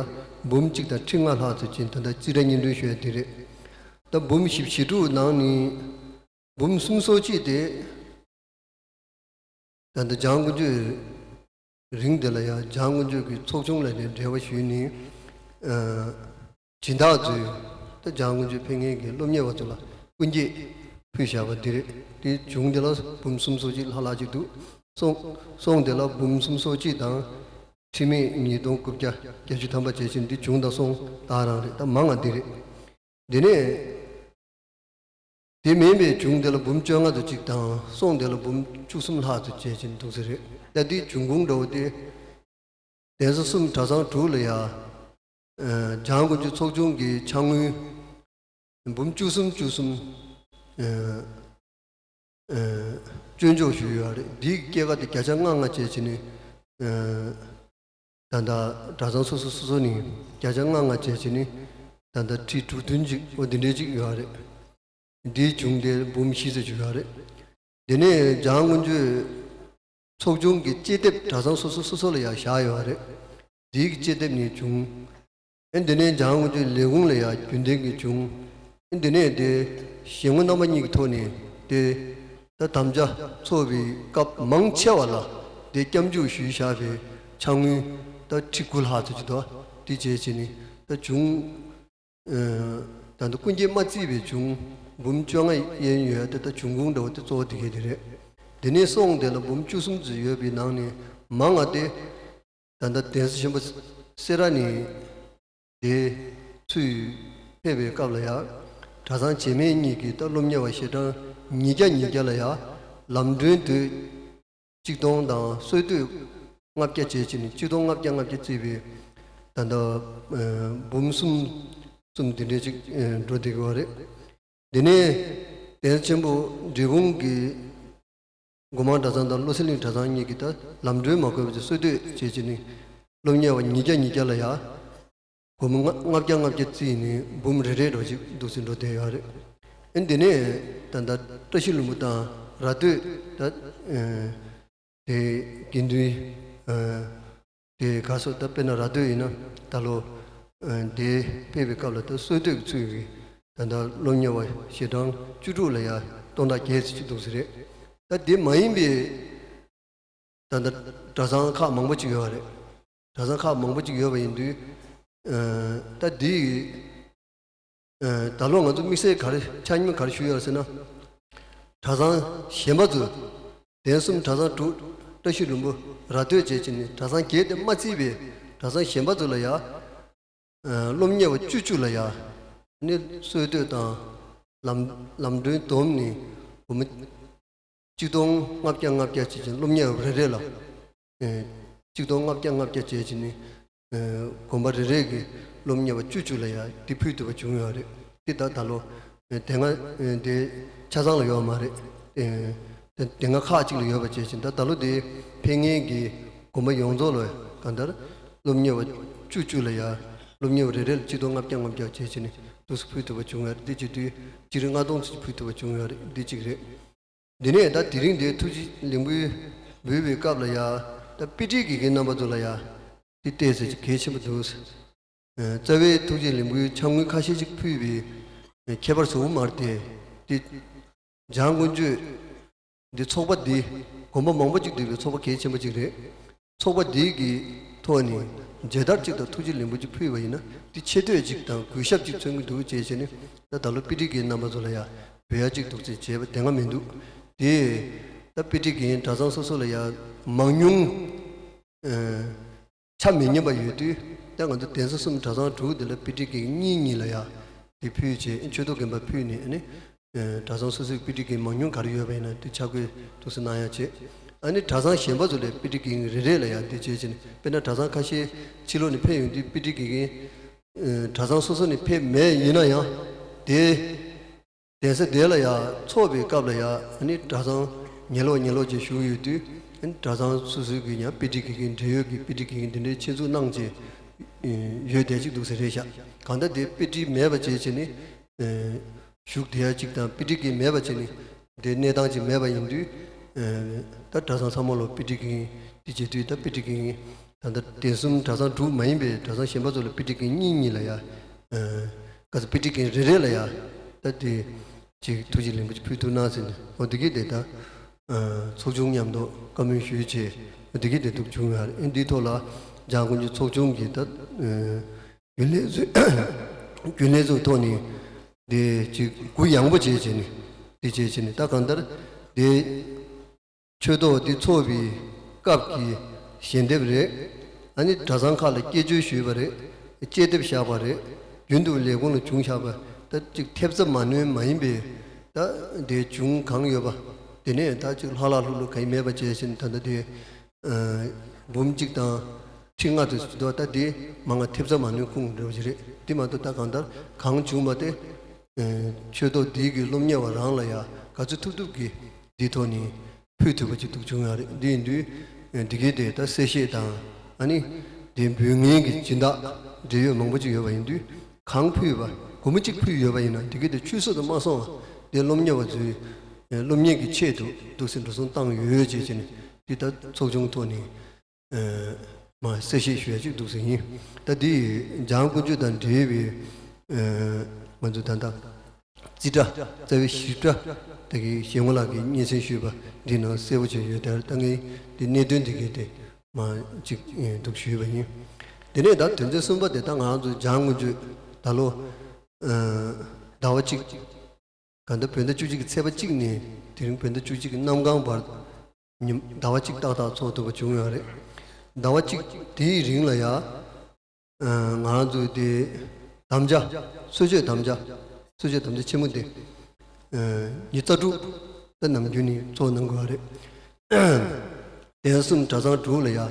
འབུམ་གཅིག་དང་ཁྲི་ལྔ་ལྷག་ཙམ་བྱས། ད་ལྟ་རྩིས་ཁྲ་སྙན་སྒྲོན་ཞུ་ཡ་དེ་རེད། ད་འབུམ་བཞི་བཅུ་ཞེ་དྲུག་ནང་ནས་འབུམ་སུམ་ཅུ་སོ་གཅིག་དེ་ད་ལྟ་བྱང་དགོན་ཆོས་རིང་དེ་ལ་ཡང་བྱང་དགོན་ཆོས་ཀྱི་ཚོགས་ཆུང་ལ་ནས་འབྲེལ་བ་ཞུས་ནས། ཨ་སྦྱིན་བདག་ཚོས་ད་བྱང་དགོན་ཆོས་ཕེབས་མཁན་གྱི་སློབ་གཉེར་བ་ཚོ་ལ་སྐུ་འགྱེད་ཕུལ་བཞག་པ་འདི་རེད། དེ་བྱུང་དེ་ལ་འབུམ་སུམ་ཅུ་སོ་གཅིག་ལྷག་ལྷག་ཅིག་འདུག་སོང་སོང་དེ་ལ་འབུམ་སུམ་ཅུ་སོ་གཅིག་དང་ཁྲི་མེད་ཉིས་སྟོང་དགུ་བརྒྱ་བརྒྱད་ཅུ་ཐམ་པ་བྱས་ཕྱིན། འདི་བྱུང་དང་སོང་དག་རང་རེད། ད་མང་བ་འདི་རེད། འདི་ནས། དེ་མིན་པའི་བྱུང་དེ་ལ་འབུམ་བཅོ་ལྔ་ཙམ་ཅིག་དང་། སོང་དེ་ལ་འབུམ་བཅུ་གསུམ་ལྷག་ཙམ་བྱས་ཕྱིན་འདུག་ས་རེད། ད་དེའི་འབྱུང་ཁུངས་འདྲ་བོ་དེ། གདན་ས་གསུམ་གྲྭ་ཚང་དྲུག་ལ་ཡ། ཨ་བྱང་དགོན་ཆོས་ཚོགས་ཆུང་གི་ཕྱག་དངུལ་འབུམ་བཅུ་གསུམ་བཅུ་གསུམ་ཨ་ཨ་སྐྱོན་འཇོག་ཞུས་ཡོད་རེད། འདིའི་སྐྱེད་ཀ་དེ་བརྒྱ་ཆ་ལྔ་ལྔ་བྱས་ཕྱིན་ནས། ཨ་ད་ལྟ་གྲྭ་ཚང་སོ་སོ་སོ་སོ་ནས་བརྒྱ་ཆ་ལྔ་ལྔ་བྱས་ཕྱིན་ནས། ད་ལྟ་ཁྲི་དྲུག་བདུན་ཅིག་འོ་འདི་འདྲའི་ཅིག་ཡོད་རེད། འདིའི་བྱུང་དེ་འབུམ་བཞི་ཙམ་ཅིག་ཡོད་རེད། དེ་ནས་བྱང་དགོན་ཆོས་ཚོགས་ཆུང་གི་དཔྱད་དེབ་གྲྭ་ཚང་སོ་སོ་སོ་སོ་ལ་ཡང་བཞག་ཡོད་རེད། འདིའི་དཔྱད་དེབ་ནས་བྱུང་། ཨེ་འདི་ནས་བྱང་དགོན་ཆོས་ལས་ཁུངས་ལ་ཡང་རྒྱུན་ལྡན་གྱི་བྱུང་། ཨེ་འདི་ནས་དེ་ཞལ་ངོ་རྣམ་པ་གཉིས་ཀྱི་ཐོག་ནས་དེ་ད་དམ་བཅའ་ཚོགས་པའི་སྐབས་མང་ཆེ་བ་ལ་དེ་སྐྱབས་འཇུག་ཞུས་བཞག་པའི་ཕྱག་དངུལ་ད་ཁྲི་དགུ་ལྷག་ཙམ་ཅིག་འདུག་དེ་བྱས་བྱས་ནས་ད་བྱུང་། ཨ་ད་ལྟ་སྐུ་འགྱེད་མ་བརྩིས་པའི་བྱུང་འབུམ་བཅོ་ལྔ་ཡན་ཡོད་དེ། ད་བྱུང་ཁུངས་འདྲ་བོ་དེ་གཙོ་བོ་དེ་གས་དེ་རེད། དེ་ནས་སོང་དེ་ལ་འབུམ་བཅུ་གསུམ་ཙམ་ཡོད་པའི་ནང་ནས་མང་བ་དེ་ད་ལྟ་གདན་ས་ཆེན་པོ་སེ་ར་ནས་དེ་ཚུར་ཕེབས་པའི་སྐབས་ལ་ཡ། གྲྭ་ཚང་བྱེས་སྨད་གཉིས་ཀྱི་ད་སློབ་གཉེར་བ་ཞལ་གྲངས་ཉིས་བརྒྱ་ཉིས་བརྒྱ་ལ་ཡ་ལམ་གྲོན་དུ་གཅིག་སྟོང་དང་གསོལ་སྟོད་ལྔ་བརྒྱ་བྱས་ཕྱིན་ནས་གཅིག་སྟོང་ལྔ་བརྒྱ་ལྔ་བརྒྱ་བརྩིས་པའི་ད་ལྟ་ཨ་འབུམ་གསུམ་གསུམ་དེ་འདྲའི་ཅིག་ཨ་འགྲོ་བསྡད་ཀྱི་ཡོད་རེད། དེ་ནས་གདན་ས་ཆེན་པོ་འབྲས་སྤུངས་ཀྱི་སྒོ་མང་གྲྭ་ཚང་དང་བློ་གསལ་གླིང་གྲྭ་ཚང་གཉིས་ཀྱིས་ད་ལམ་གྲོན་མ་དགོས་པ་བྱས་གསོལ་སྟོད་བྱས་ཕྱིན་ནས་སློབ་གཉེར་བ་ཉིས་བརྒྱ་ཉིས་བརྒྱ་ལ་ཡ། སྒོར་མོ་ལྔ་ལྔ་བརྒྱ་ལྔ་བརྒྱ་བརྩིས་ནས་འབུམ་རེ་རེ་འགྲོ་ཅིག་འདུག་སེ་འགྲོ་བསྡད་ཡོད་རེད། ཨ་འདི་ནས་ད་ལྟ་བཀྲ་ཤིས་ལྷུན་པོ་དང་ར་སྟོད་ད་ཨ་དེ་དགེ་འདུན་ཨ་དེ་ག་སོ་ད་དཔེར་ན་ར་སྟོད་ཡིན་ན་ད་ལོ་ཨ་དེ་ཕེབས་པའི་སྐབས་ལ་ད་གསོལ་སྟོད་ཀྱི་ཚུལ་གྱིས་ད་ལྟ་སློབ་གཉེར་བ་ཞལ་གྲངས་བཅུ་དྲུག་ལ་ཡ་སྟོང་ཕྲག་བརྒྱད་ཙམ་ཅིག་འདུག་སེ་རེད། ད་དེ་མ་ཡིན་པའི་ད་ལྟ་གྲྭ་ཚང་ཁག་མང་པོ་ཅིག་ཡོད་རེད། གྲྭ་ཚང་ཁག་མང་པོ་ཅིག་ཡོད་པ་ཡིན་དུས། ད་འདི་ད་ལོ་ང་ཚོ་དམིགས་བསལ་ག་རེ་ཆ་སྙོམས་ག་རེ་ཞུས་ཡོད་ཟེར་ན། གྲྭ་ཚང་གཞན་པ་ཚོ། གདན་གསུམ་གྲྭ་ཚང་དྲུག། བཀྲ་ཤིས་ལྷུན་པོ་ར་སྟོད་བཅས་ཀྱི་ནི་གྲྭ་ཚང་བརྒྱད་དེ་མ་བརྩིས་པའི་གྲྭ་ཚང་གཞན་པ་ཚོ་ལ་ཡ། སློབ་གཉེར་བ་བཅུ་བཅུ་ལ་ཡ། ནི་སྲོལ་གཏོད་དང་། ལམ་ལམ་སྒྲོན་བསྡོམས་ནི་སྒོར་མོ་གཅིག་སྟོང་ལྔ་བརྒྱ་ལྔ་བརྒྱ་བྱས་ཀྱི་སློབ་གཉེར་བ་རེ་རེ་ལ། ཨེ། གཅིག་སྟོང་ལྔ་བརྒྱ་ལྔ་བརྒྱ་བྱས་ཀྱི་ནི། ཨེ། དགོན་པ་རེ་རེ་གི་སློབ་གཉེར་བ་བཅུ་བཅུ་ལ་ཡ་འདི་ཕུལ་ཐུབ་པ་བྱུང་ཡོད་རེད། འདི་ད་ད་ལོ། ཨེ། དེ་སྔ་ཨེ་དེ་ཆ་ཚང་ལ་ཡོད་མ་རེད། ཨེ། དེ་དེ་སྔ་ཁག་ཅིག་ལ་ཡོད་པ་བྱས་ཀྱི་ད་ད་ལོ་དེ་ཕེབས་མཁན་གྱི་དགོན་པ་ཡོངས་རྫོགས་ལ་གང་ལྟར་སློབ་གཉེར་བ་བཅུ་བཅུ་ལ་ཡ་སློབ་གཉེར་བ་རེ་རེ་ལ་གཅིག་སྟོང་ལྔ་བརྒྱ་ལྔ་བརྒྱ་བྱས་ཀྱི་ནི་འདུག་སེ་ཕུལ་ཐུབ་པ་བྱུང་ཡོད་རེད། འདི་བྱེད་དུས་སྤྱིར་ལྔ་སྟོང་ཙམ་ཕུལ་ཐུབ་པ་བྱུང་ཡོད་རེད། འདི་གཅིག་རེད། འདི་ནས་ད་དེ་རིང་འདིའི་ཐུགས་རྗེ་ལེགས་འབུལ་འབུལ་བའི་སྐབས་ལ་ཡ། ད་དཔེ་ཁྲིད་དགེ་རྒན་རྣམ་པ་ཚོ་ལ་ཡ། འདི་བལྟས་ཚེ་གལ་ཆེན་པོ་འདུག། ཨ། རྩ་བའི་ཐུགས་རྗེ་ལེགས་འབུལ་ཕྱག་དངུལ་ཁ་ཤས་ཅིག་ཕུལ་བའི་ཁྱད་པར་བཟོ་གི་མ་རེད་དེ། འདི་འཇང་དཀོན་མཆོག་འདི་ཚོགས་པ་འདི་དགོན་པ་མང་པོ་ཅིག་འདུས་པའི་ཚོགས་པ་གལ་ཆེན་པོ་ཅིག་རེད། ཚོགས་པ་འདི་གི་ཐོག་ནས་མཇལ་དར་ཅིག་དང་ཐུགས་རྗེ་ལེགས་འབུལ་ཅིག་ཕུལ་བ་ཡིན་ན་འདི་ཆེ་བསྟོད་ཅིག་དང་གུས་ཞབས་ཅིག་མཚོན་གྱི་འདུག་ཅེས་བྱས་ནས། ད་ད་ལོ་དཔེ་ཁྲིད་དགེ་རྒན་རྣམ་པ་ཚོ་ལ་ཡ་འབུལ་ཡ་ཅིག་འདུག་ཅེས་བྱས་པ་དེ་སྔ་མི་འདུག་དེ། ད་དཔེ་ཁྲིད་དགེ་རྒན་གྲྭ་ཚང་སོ་སོ་ལ་ཡ་མང་ཉུང་། ཨ། ཆ་མི་མཉམ་པ་ཡོད་དུས། ད་ང་ཚོ་གདན་ས་གསུམ་གྲྭ་ཚང་དྲུག་འདི་ལ་དཔེ་ཁྲིད་དགེ་རྒན་གཉིས་གཉིས་ལ་ཡ་དེ་ཕུལ་བྱས། ཆོས་ཐོག་དགོན་པ་ཕུལ་ནས་ནི། ཨ། གྲྭ་ཚང་སོ་སོའི་དཔེ་ཁྲིད་དགེ་རྒན་མང་ཉུང་ག་རེ་ཡོད་པ་ཡིན་ན་དེ་ཆ་བགོས་འདུག་སེ་གནང་ཡ་བྱས། ཨ་ནི་གྲྭ་ཚང་གཞན་པ་ཚོ་ལ་དཔེ་ཁྲིད་དགེ་རྒན་རེ་རེ་ལ་ཡ་དེ་བྱས་བྱས་ནས། དཔེར་ན་གྲྭ་ཚང་ཁ་ཤས་ཕྱི་ལོགས་ནས་ཕེབས་ཡོང་དུས་དཔེ་ཁྲིད་དགེ་རྒན། ཨ། གྲྭ་ཚང་སོ་སོ་ནས་ཕེབས་མེད་ཡིན་ན་ཡང་དེ། གདན་ས་དེ་ལ་ཡ་ཚོགས་པའི་སྐབས་ལ་ཡ། ཨ་ནི་གྲྭ་ཚང་ཉེ་ལོགས་ཉེ་ལོགས་ཅིག་བཞུགས་ཡོད་དུས། ཨ་ནི་གྲྭ་ཚང་སོ་སོའི་གི་ཡང་དཔེ་ཁྲིད་དགེ་རྒན་འབྲེལ་ཡོད་ཀྱི་དཔེ་ཁྲིད་དགེ་རྒན་དེ་འདྲའི་ཆེད་འཛུགས་གནང་བྱས་ཡོད་བསྡད་ཅིག་འདུག་ས་རེད་ཤག། གང་ལྟར་དེ་དཔེ་ཁྲིད་མེད་པ་བྱས་བྱས་ནས། ཨ། བཞུགས་བསྡད་ཡ་ཅིག་དང་། དཔེ་ཁྲིད་དགེ་མེད་པ་བྱས་ནས་དེ་གནས་སྟངས་ཅིག་མེད་པ་ཡིན་དུས། ཨ། ད་གྲྭ་ཚང་ཚང་མ་ལ་དཔེ་ཁྲིད་རྒན་དེ་བྱེད་དུས། ད་དཔེ་ཁྲིད་རྒན་ད་ལྟ་གདན་གསུམ་གྲྭ་ཚང་དྲུག་མ་ཡིན་པའི་གྲྭ་ཚང་གཞན་པ་ཚོ་ལ་དཔེ་ཁྲིད་རྒན་གཉིས་གཉིས་ལ་ཡ། ཨ། ག་ཚོད་དཔེ་ཁྲིད་རྒན་རེ་རེ་ལ་ཡ། ད་དེ་ཅིག་ཐུགས་རྗེ་ལེགས་འབུལ་ཅིག་ཕུལ་ཐུབ་ན་ཟེར་ནས། འོ་དེ་གི་དེ་ད། ཨ། ཚོགས་ཆུང་མཉམ་དུ་བཀའ་མོལ་ཞུས་བྱས། འོ་དེ་གི་དེ་འདུག་བྱུང་ཡོད་རེད། ཨ། འདིའི་ཐོག་ལ་འཇང་དཀོན་མཆོག་ཚོགས་ཆུང་གི་ད། ཨ། རྒྱུན་ལས་ཚོའི་རྒྱུན་ལས་ཚོའི་ཐོག་ནས་དེ་ཅིག་གུ་ཡངས་པོ་བྱས་བྱས་ནས། དེ་བྱས་བྱས་ནས་ད་གང་ལྟར་དེ་ཆོས་ཐོག་འདི་ཚོགས་པའི་སྐབས་ཀྱི་ཞལ་འདེབས་རེད། ཨ་ནི་གྲྭ་ཚང་ཁག་ལ་སྐྱེལ་བརྗོད་ཞུས་པ་རེད། དཔྱད་དེབ་བཞག་པ་རེད། རྒྱུན་དུ་ལས་ཁུངས་ལ་བྱུང་བཞག་པ། ད་ཅིག་ཐེབས་རྩ་མ་ནོན་མ་ཡིན་པའི་ད་དེ་བྱུང་གང་ཡོད་པ། དེ་ནས་ད་ཅིག་ལྷག་ལྷག་ལྷུག་ལྷུག་གང་ཡང་མེད་པ་བྱས་བྱས་ནས། ད་ལྟ་དེ། ཨ། འབུམ་གཅིག་དང་ཁྲི་ལྔ་དེ་ཚོ་ད་ལྟ་དེ་མང་ང་ཐེབས་རྩ་མ་ནོན་ཁུངས་འདྲ་བ་ཞིག་རེད། དེ་མ་གཏོགས་ད་གང་ལྟར་གང་བྱུང་བ་དེ། ཨ། ཆོས་ཐོག་འདི་གི་སློབ་གཉེར་བ་རང་ལ་ཡ་ག་ཚོད་ཐུབ་ཐུབ་ཀྱིས་འདི་ཐོག་ནས་ཕུལ་ཐུབ་པ་ཅིག་འདུག་བྱུང་ཡོད་རེད། འདི་ཡིན་དུས། ཨ། འདི་གའི་དེ་ད་གསལ་བཤད་དང་། ཨ་ནི་དེ་འབུལ་མཁན་གྱི་སྦྱིན་བདག་འབྲེལ་ཡོད་མང་པོ་ཅིག་ཡོད་པ་ཡིན་དུས། གང་ཕུལ་བ་སྒོར་མོ་གཅིག་ཕུལ་ཡོད་པ་ཡིན་ན་དེ་གའི་དེ་ཆུད་ཟོས་དུ་མ་སོང་བ་དེ་སློབ་གཉེར་བ་ཚོའི། ཨ། སློབ་གཉེར་གྱི་ཆེད་དུ་འདུག་སེ་འགྲོ་སོང་བཏང་ཡོད་ཅེས་བྱས་ནས། འདི་ད་ཚོགས་ཆུང་ཐོག་ནས། ཨ། མར་གསལ་བཤད་ཞུ་ཡ་ཅིག་འདུག་སེ་ཡིན། ད་འདི་འཇང་དཀོན་མཆོག་དང་འབྲེལ་བའི། ཨ། ང་ཚོ་ད་ལྟ་རྩིས་ཁྲ། རྩ་བའི་ཞིབ་ཕྲ་དེ་གི་ཞལ་ངོ་ལགས་ཀྱིས་སྙན་སེང་ཞུས་པ་འདི་ནང་གསལ་པོ་བྱས་ཡོད། དེར་ད་ངས་འདི་གནད་དོན་དེ་གའི་དེ་མར་ཅིག་འདུག་ཞུས་པ་ཡིན། དེ་ནས་ད་དོན་ཚན་གསུམ་པ་དེ། ད་ང་རང་ཚོ་འཇང་དཀོན་མཆོག་ད་ལོ། ཨ། ཟླ་བ་གཅིག། གང་ལྟར་བོད་ཟླ་བཅུ་གཅིག་གི་ཚེས་པ་གཅིག་ནས་དེ་རིང་བོད་ཟླ་བཅུ་གཅིག་གི་གནམ་གང་བར་ཉིན་ཟླ་བ་གཅིག་ཏག་ཏག་འཚོགས་ཐུབ་པ་བྱུང་ཡོད་རེད། ཟླ་བ་གཅིག་དེའི་རིང་ལ་ཡ། ཨ། ང་རང་ཚོའི་དེ་དམ་བཅའ། གསོལ་མཆོད་དམ་བཅའ། གསོལ་མཆོད་དམ་བཅའ་ཆེན་མོ་དེ། ཨ། ཉི་ཤུ་རྩ་དྲུག་ད་ནམ་རྒྱུན་ནས་ཚོགས་གནང་དགོས་པ་རེད། གདན་གསུམ་གྲྭ་ཚང་དྲུག་ལ་ཡ། ཨ།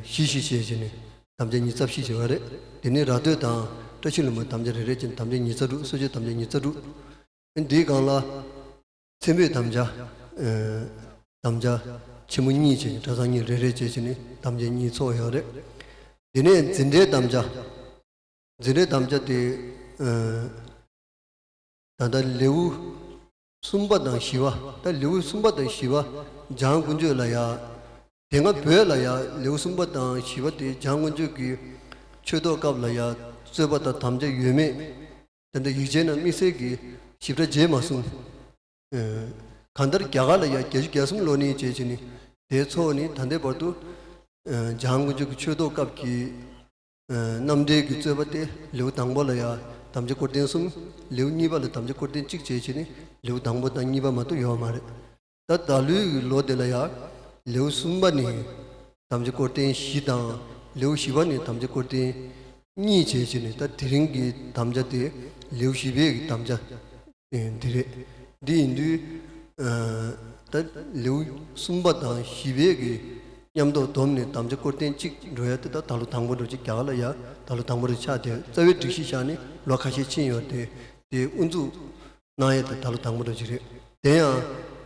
བཞི་བཞི་བྱས་བྱས་ནས་དམ་བཅའ་ཉི་ཤུ་རྩ་བཞི་བྱས་པ་རེད། དེ་ནས་ར་སྟོད་དང་བཀྲ་ཤིས་ལྷུན་པོ་དམ་བཅའ་རེ་རེ་བྱས་ནས་དམ་བཅའ་ཉི་ཤུ་རྩ་དྲུག། གསོལ་མཆོད་དམ་བཅའ་ཉི་ཤུ་རྩ་དྲུག། འདིའི་སྒང་ལ་མཚན་འབོད་དམ་བཅའ། ཨ། དམ་བཅའ་ཆེན་མོ་གཉིས་བྱས་ནས་གྲྭ་ཚང་གཉིས་རེ་རེ་བྱས་བྱས་ནས་དམ་བཅའ་གཉིས་ཚོགས་ཡོད་རེད། དེ་ནས་འཛིན་གྲྭའི་དམ་བཅའ། འཛིན་གྲྭའི་དམ་བཅའ་དེ། ཨ། ད་ལྟ་ལེའུ་གསུམ་པ་དང་བཞི་པ། ད་ལེའུ་གསུམ་པ་དང་བཞི་པ་འཇང་དཀོན་མཆོག་ལ་ཡ། དེ་སྔ་བོད་ལ་ཡ་ལེའུ་གསུམ་པ་དང་བཞི་པ་དེ་འཇང་དཀོན་མཆོག་གི་ཆོས་ཐོག་སྐབས་ལ་ཡ་རྩོད་པ་དང་དམ་བཅའ་ཡོད་མེད། ད་ལྟ་ཡིག་ཆའི་ནང་དམིགས་བསལ་གྱི་ཞིབ་ཕྲ་མཇལ་མ་སོང་། ཨ། གང་ལྟར་རྒྱ་གར་ལ་ཡ་བརྒྱད་ཅུ་གྱ་གསུམ་ལོ་ནས་བྱས་བྱས་ནས་དེ་ཚོགས་ནས་ད་ལྟའི་བར་དུ། འཇམ་དབྱངས་དཀོན་མཆོག་གི་ཆོས་ཐོག་སྐབས་ཀྱི་རྣམ་འགྲེལ་གྱི་རྩོད་པ་དེ་ལེའུ་དང་པོ་ལ་ཡང་དམ་བཅའ་སྐོར་ཐེངས་གསུམ། ལེའུ་གཉིས་པ་ལ་དམ་བཅའ་སྐོར་ཐེངས་གཅིག་བྱས་བྱས་ནས་ལེའུ་དང་པོ་དང་གཉིས་པ་མ་གཏོགས་ཡོད་མ་རེད། ད་ད་ལོའི་ལོ་དེ་ལ་ཡང་ལེའུ་གསུམ་པ་ནས་དམ་བཅའ་སྐོར་ཐེངས་བཞི་དང་། ལེའུ་བཞི་པ་ནས་དམ་བཅའ་སྐོར་ཐེངས་གཉིས་བྱས་བྱས་ནས། ད་དེ་རིང་གི་དམ་བཅའ་དེ་ལེའུ་བཞི་པའི་གི་དམ་བཅའ་འདི་རེད། འདི་ཡིན་དུས་ད་ལེའུ་གསུམ་པ་དང་བཞི་པའི་གི་མཉམ་དུ་བསྡོམས་ནས་དམ་བཅའ་སྐོར་ཐེངས་གཅིག་འགྲོ་ཡ་དེ་ད་ད་ལོ་དང་པོ་འགྲོ་གཅིག་རྒྱ་གར་ལ་ཡ་ད་ལོ་དང་པོ་རེད། ཆགས་དེ་རྩ་བའི་སྒྲིག་གཞི་བཞག་ནས་ལོ་ཁ་ཤས་ཕྱིན་ཡོད་དེ། དེ་དབུ་འཛུགས་གནང་ཡས་དེ་ད་ལོ་དང་པོ་འགྲོ་གཅིག་རེད། དེ་ཡང་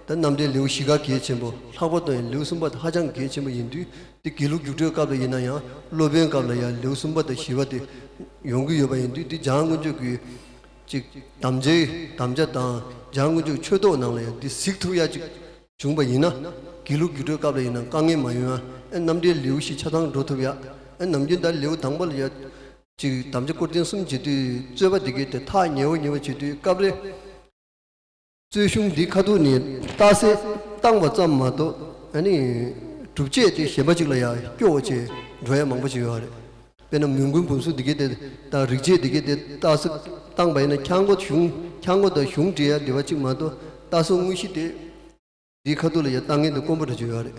ད་རྣམ་འགྲེལ་ལེའུ་བཞི་ཀ་གལ་ཆེན་པོ། ལྷག་པར་དུ་ཡང་ལེའུ་གསུམ་པ་དེ་ཧ་ཅང་གལ་ཆེན་པོ་ཡིན་དུས། དེ་དགེ་ལུགས་རྒྱུགས་སྤྲོད་སྐབས་ལ་ཡིན་ན་ཡང་སློབ་དཔོན་སྐབས་ལ་ཡང་ལེའུ་གསུམ་པ་དང་བཞི་པ་དེ་ཡོང་གི་ཡོད་པ་ཡིན་དུས། དེ་འཇམ་དབྱངས་དཀོན་མཆོག་གི་ཅིག་དམ་བཅའི་དམ་བཅའ་དང་། འཇམ་དབྱངས་དཀོན་མཆོག་ཆོས་ཐོག་ནང་ལ་ཡང་དེ་གཟིགས་ཐུབ་ཡ་ཅིག་བྱུང་པ་ཡིན་ན། དགེ་ལུགས་རྒྱུགས་སྤྲོད་སྐབས་ལ་ཡིན་ན་དཀའ་ངལ་མ་ཡོང་ཡ། ཨེ་རྣམ་འགྲེལ་ལེའུ་བཞི་ཆ་ཚང་འགྲོ་ཐུབ་ཡ། ཨེ་ནམ་རྒྱུན་ད་ལེའུ་དང་པོ་ལ་ཡ་ཅིག་དམ་བཅའ་སྐོར་ཐེངས་གསུམ་བྱེད་དུས་རྩོད་པ་དེ་གའི་དེ་ཐག་ཉེ་བོ་ཉེ་བོ་བྱེད་དུས་སྐབས་རེ། རྩོད་གཞུང་འདི་ཁ་ཐུག་ནས་རྟགས་གསལ་བཏང་བ་ཙམ་མ་གཏོགས། ཨ་ནི་སྒྲུབ་བྱེད་དེ་གཞན་པ་ཅིག་ལ་ཡང་སྐྱོ་བོ་བྱས་འགྲོ་ཡ་མང་པོ་ཞིག་ཡོད་རེད། དཔེར་ན་མུན་ཀུན་བུམ་གཟུགས་འདི་གའི་དེ་དང་། རིག་བྱེད་འདི་གའི་དེ་རྟགས་གསལ་བཏང་བ་ཡིན་ན། འཆར་སྒོ་གཞུང་འཆར་སྒོ་དང་གཞུང་འབྲེལ་ཡ་འབྲེལ་བ་ཅིག་མ་གཏོགས། རྟགས་གསལ་དངོས་གཞི་དེ་འདིའི་ཁ་ཐུག་ལ་ཡ་ལྟ་ངན་དེ་དཀོན་པོ་འདྲ་ཅིག་ཡོད་རེད་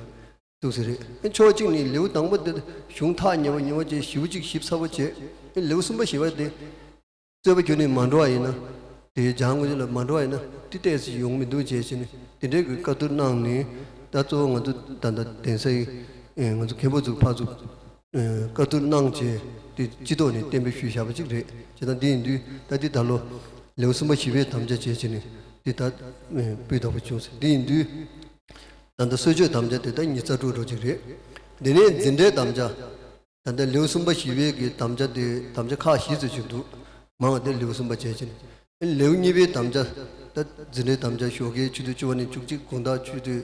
འདུག་ཟེར་རེད། ཕྱོགས་གཅིག་ནས་ལེའུ་དང་པོ་དེ་གཞུང་ཐག་ཉེ་བོ་ཉེ་བོ་བྱས། ཞིབ་པོ་ཅིག་ཞིབ་ཚགས་པོ་བྱས། ལེའུ་གསུམ་པ་བཞི་པ་དེ་རྩོད་པ་ཁྱོན་ནས་མ་འགྲོ་བ་ཡིན་ན། དེ་འཇམ་དབྱངས་དཀོན་མཆོག་ལ་མ་འགྲོ་བ་ཡིན་ན་དེ་ཏོག་ཙམ་ཡོང་མི་འདུག་བྱས་བྱས་ནས་དེ་འདྲའི་གི་བཀའ་བསྡུར་གནང་ནས། ད་གཙོ་བོ་ང་ཚོ་ད་ལྟ་གདན་སའི་ཨེ་ང་ཚོ་མཁན་པོ་ཚོ་ཕར་ཚུར་ཨེ་བཀའ་བསྡུར་གནང་བྱས། དེ་སྤྱི་ཐོག་ནས་གཏན་འབེབས་ཞུས་བཞག་པ་ཅིག་རེད། བྱས་ཙང་འདི་ཡིན་དུས་ད་འདི་ད་ལོ་ལེའུ་གསུམ་པ་བཞི་པའི་དམ་བཅའ་བྱས་བྱས་ནས་འདི་ད་ཨེ་སྤུས་དག་པོ་བྱུང་ཟེར། འདི་ཡིན་དུས་ད་ལྟ་གསོལ་མཆོད་དམ་བཅའ་དེ་ད་ཉི་ཤུ་རྩ་དྲུག་འགྲོ་ཅིག་རེད། འདི་ནས་འཛིན་གྲྭའི་དམ་བཅའ། ད་ལྟ་ལེའུ་གསུམ་པ་བཞི་པའི་གི་དམ་བཅའ་དེ་དམ་བཅའ་ཁག་བཞི་ཙམ་ཞིག་འདུག་མང་བ་དེ་ལེའུ་གསུམ་པ་བྱས་ཕྱིན། ལེའུ་གཉིས་པའི་དམ་བཅའ། ད་འཛིན་གྲྭའི་དམ་བཅའ་ཞོགས་ཀའི་ཆུ་ཚོད་བཅུ་པ་ནས་བཅུ་གཅིག་དགོང་དག་ཆུ་ཚོད་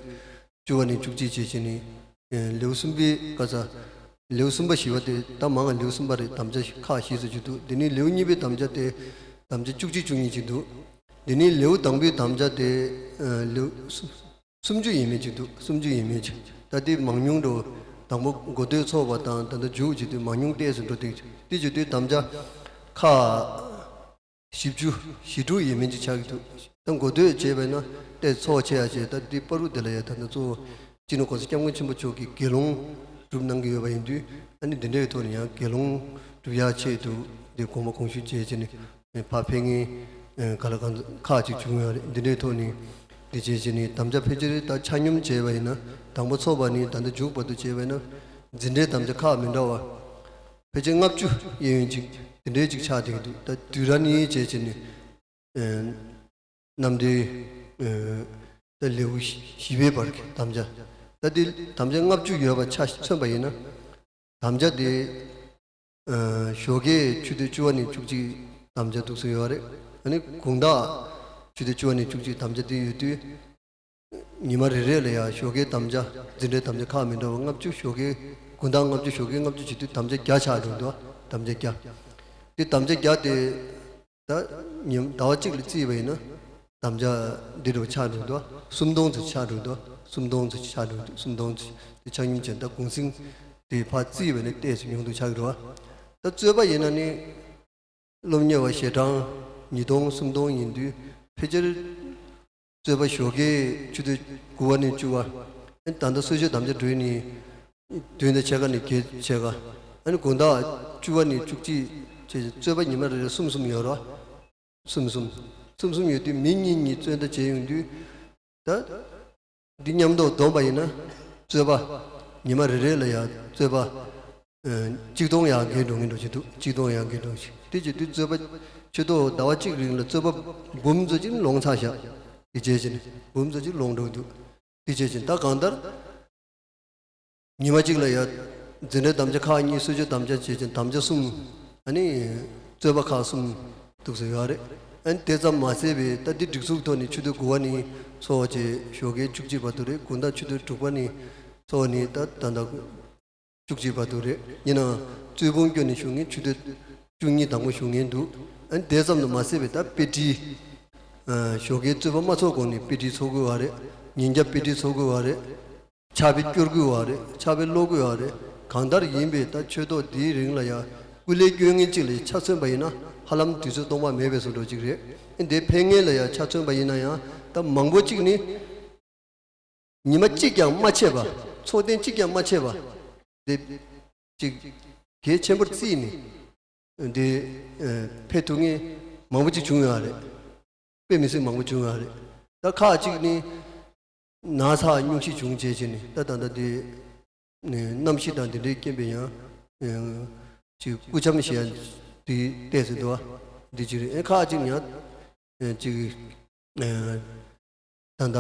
བཅུ་པ་ནས་བཅུ་གཅིག་བྱས་ཕྱིན། ལེའུ་གསུམ་པའི་ག་ས། ལེའུ་གསུམ་པ་བཞི་པ་དེ་ད་མང་བ་ལེའུ་གསུམ་པ་རེད། དམ་བཅའ་ཁག་བཞི་ཙམ་ཞིག་འདུག་དེ་ནས་ལེའུ་གཉིས་པའི་དམ་བཅའ་དེ་དམ་བཅའ་བཅུ་གཅིག་བཅུ་གཉིས་ཅིག་འདུག་དེ་ནས་ལེའུ་དང་པོའི་དམ་བཅའ་དེ་ལེའུ་སུམ་ཅུ་ཡས་མས་ཅིག་འདུག་སུམ་ཅུ་ཡས་མས་ཅིག་ད་དེ་མང་ཉུང་འགྲོ། དང་པོ་འགོ་སྟོད་ཚོགས་པ་དང་ད་ལྟ་མཇུག་བྱེད་དུས་མང་ཉུང་ཏོག་ཙམ་འགྲོ། དེ་དེ་བྱེད་དུས་དམ་བཅའ་ཁག་བཞི་བཅུ་ཞེ་དྲུག་ཡས་མས་ཅིག་ཆགས་ཀྱི་འདུག་ད་འགོ་སྟོད་བྱས་པས་ན་ཏོག་ཙམ་ཚོགས་ཆེ་ཡ་བྱས། ད་དེ་བར་དུ་དེ་ལ་ཡ་ད་ལྟ་གཙོ་བོ་སྤྱི་ནོར་༸གོང་ས་༸སྐྱབས་མགོན་ཆེན་པོ་མཆོག་གིས་དགེ་སློང་སྒྲུབ་གནང་གི་ཡོད་པ་ཡིན་དུས། ཨ་ནི་འདི་འདྲའི་ཐོག་ནས་ཡང་དགེ་སློང་སྒྲུབ་ཡ་ཆེད་དུ་དེ་དགོངས་པ་དགོངས་ཞུ་བྱས་བྱས་ནས། ཕར་ཕེབས་མཁན་ག་ལ་གང་ཁག་ཅིག་བྱུང་ཡོད་རེད། འདི་འདྲའི་ཐོག་ནས་འདི་བྱས་བྱས་ནས་དམ་བཅའ་ཕལ་ཆེར་ད་ཆ་སྙོམས་བྱས་པ་ཡིན་ན། དང་པོ་ཚོགས་པ་ནས་ད་ལྟ་མཇུག་བར་དུ་བྱས་པ་ཡིན་ན། འཛིན་གྲྭའི་དམ་བཅའ་ཁག་མི་འདྲ་བ་ཕལ་ཆེར་ལྔ་བཅུ་གཡས་གཡོན་ཅིག་དེ་འདྲའི་ཅིག་ཆགས་བསྡད་ཀྱི་འདུག་ད་དུས་རབས་གཉིས་བྱས་བྱས་ནས་རྣམ་འགྲེལ་ད་ལེའུ་བཞི་པའི་བར་གྱི་དམ་བཅའ། ད་འདི་དམ་བཅའ་ལྔ་བཅུ་ཡོད་པ་ཆ་མཚོན་པ་ཡིན་ན། དམ་བཅའ་དེ་ཞོགས་ཀའི་ཆུ་ཚོད་བཅུ་པ་ནས་བཅུ་གཅིག་དམ་བཅའ་འདུག་སེ་ཡོད་རེད། ཨ་ནི་དགོང་དག་ཆུ་ཚོད་བཅུ་པ་ནས་བཅུ་གཅིག་དམ་བཅའ་དེ་ཡོད་དུས། ཉི་མ་རེ་རེ་ལ་ཡང་ཞོགས་ཀའི་དམ་བཅའ། འཛིན་གྲྭའི་དམ་བཅའ་ཁག་མི་འདྲ་བ་ལྔ་བཅུ། ཞོགས་ཀའི་དགོང་དག་ལྔ་བཅུ། ཞོགས་ཀའི་ལྔ་བཅུ་བྱེད་དུས་དམ་བཅའ་བརྒྱ་ཆགས་འགྲོ་འདུག་དམ་བཅའ་བརྒྱ། དེ་དམ་བཅའ་བརྒྱ་དེ་ད་ཉིན་ཟླ་བ་གཅིག་ལ་བརྩིས་པ་ཡིན་ན་དམ་བཅའ་འདི་འདྲ་བ་ཆགས་འགྲོ་འདུག་སུམ་སྟོང་ཙམ་ཆགས་འགྲོ་འདུག་སུམ་སྟོང་ཙམ་ཆགས་འགྲོ་འདུག་སུམ་སྟོང་ཙམ། དེ་ཆ་སྙོམས་བྱས། ད་གུང་སེང་དེ་ཕར་བརྩིས་པ་ཡིན་ན་ཏོག་ཙམ་ཉུང་དུ་ཆགས་ཀྱི་རེད་བ། ད་རྩོད་པ་ཡིན་ན་ནི། སློབ་གཉེར་བ་ཞལ་གྲངས་ཉིས་སྟོང་སུམ་སྟོང་ཡིན་དུས། ཕལ་ཆེར་རྩོད་པ་ཞོགས་ཀའི་ཆུ་ཚོད་དགུ་པ་ནས་བཅུ་པ། ད་ལྟ་གསོལ་མཆོད་དམ་བཅའ་གྲོལ་ནས་བདུན་དང་ཕྱེད་ཀ་ནས་བརྒྱད་ཕྱེད་ཀ། ཨ་ནི་དགོང་དག་བཅུ་པ་ནས་བཅུ་གཅིག་བྱས། རྩོད་པ་ཉི་མ་རེ་རེ་གསུམ་གསུམ་ཡོད་རེད་བ། གསུམ་གསུམ། གསུམ་གསུམ་ཡོད་དུས་མི་གཉིས་གཉིས་རྩོད་ཟླ་བྱས་ཡོང་དུས། ད་འདི་མཉམ་དུ་བསྡོམས་པ་ཡིན་ན་རྩོད་པ་ཉི་མ་རེ་རེ་ལ་ཡང་རྩོད་པ་ཨ་གཅིག་སྟོང་ཡར་འགྲོ་མཁན་འདྲ་ཅིག་འདུག་གཅིག་སྟོང་ཡར་འགྲོ་མཁན་འདྲ་ཅིག་དེ་བྱེད་དུས་རྩོད་པ་ཆུ་ཚོད་ཟླ་བ་གཅིག་རིང་ལ་རྩོད་པ་འབུམ་ཙམ་ཅིག་ལོངས་ཚར་བཞག་དེ་བྱས་བྱས་ནས་འབུམ་ཙམ་ཅིག་ལོངས་འགྲོ་གི་འདུག་དེ་བྱས་བྱས་ད་གང་ལྟར། ཉི་མ་གཅིག་ལ་ཡང་འཛིན་གྲྭའི་དམ་བཅའ་ཁག་གཉིས། གསོལ་མཆོད་དམ་བཅའ་བྱས་ཅིང་དམ་བཅའ་གསུམ། ཨ་ནི་རྩོད་པ་ཁག་གསུམ་འདུག་སེ་ཡོད་རེད། ཨ་ནི་དེ་ཙམ་མ་ཟད་པའི་ད་འདི་སྒྲིག་འཛུགས་ཐོག་ནས་ཆུ་ཚོད་དགུ་པ་ནས་ཚོགས་བྱས་ཞོགས་ཀའི་བཅུ་གཅིག་བར་དུ་རེད། དགོང་དག་ཆུ་ཚོད་དྲུག་པ་ནས་ཚོགས་ནས་ད་ད་ལྟ་བཅུ་གཅིག་བར་དུ་རེད། ཡིན་ནའང་རྩོད་ཕུང་སྐྱོན་ནས་ཞུ་མཁན་ཆུ་ཚོད་བཅུ་གཉིས་དང་པོ་ཞུ་མཁན་འདུག་ཨ་ནི་དེ་ཙམ་དུ་མ་ཟད་པའི་ད་དཔེ་ཁྲིད། ཨ་ཞོགས་ཀའི་རྩོད་པ་མ་ཚོགས་གོང་ནས་དཔེ་ཁྲིད་ཚོགས་དགོས་པ་རེད། ཉིན་རྒྱབ་དཔེ་ཁྲིད་ཚོགས་དགོས་པ་རེད། ཕྱག་དཔེ་སྐྱོར་དགོས་པ་རེད། ཕྱག་དཔེ་ཀློག་དགོས་པ་རེད། གང་ལྟར་ཡིན་པའི་ད་ཆོས་ཐོག་འདིའི་རིང་ལ་ཡང་སྐུ་ལས་སྐྱོན་མཁན་གཅིག་ལ་ཆ་མཚོན་པ་ཡིན་ན་ཧ་ལམ་དུས་ཚོད་སྟོང་པ་མེད་པའི་བཟོ་འདྲ་གཅིག་རེད། འདི་ཕན་ངེས་ལ་ཡང་ཆ་མཚོན་པ་ཡིན་ན་ཡང་ད་མང་པོ་གཅིག་ནི། ཉི་མ་གཅིག་ཀྱང་མ་ཆད་པ། ཚོགས་ཐེངས་གཅིག་ཀྱང་མ་ཆད་པ། དེ་གཅིག་གལ་ཆེན་པོར་བརྩིས་ནས་དེ་ཕེབས་ཐུབ་མཁན་མང་པོ་གཅིག་བྱུང་ཡོད་རེད། དཔེ་མི་སྲིད་མང་པོ་བྱུང་ཡོད་རེད། ད་ཁག་གཅིག་ནི་ན་ཚ་སྙུང་གཞི་བྱུང་བྱས་བྱས་ནས་ད་ད་ད་དེ་གནམ་གཤིས་དང་དེ་འདྲའི་རྐྱེན་པས་ཡང་ཅིག་སྐུ་འཆམ་བྱས་ཡ་དེ་བལྟས་ཟེར་འདུག་བ། འདི་གཅིག་རེད། ཨེ་ཁག་གཅིག་ཡང་ཅིག་ད་ལྟ་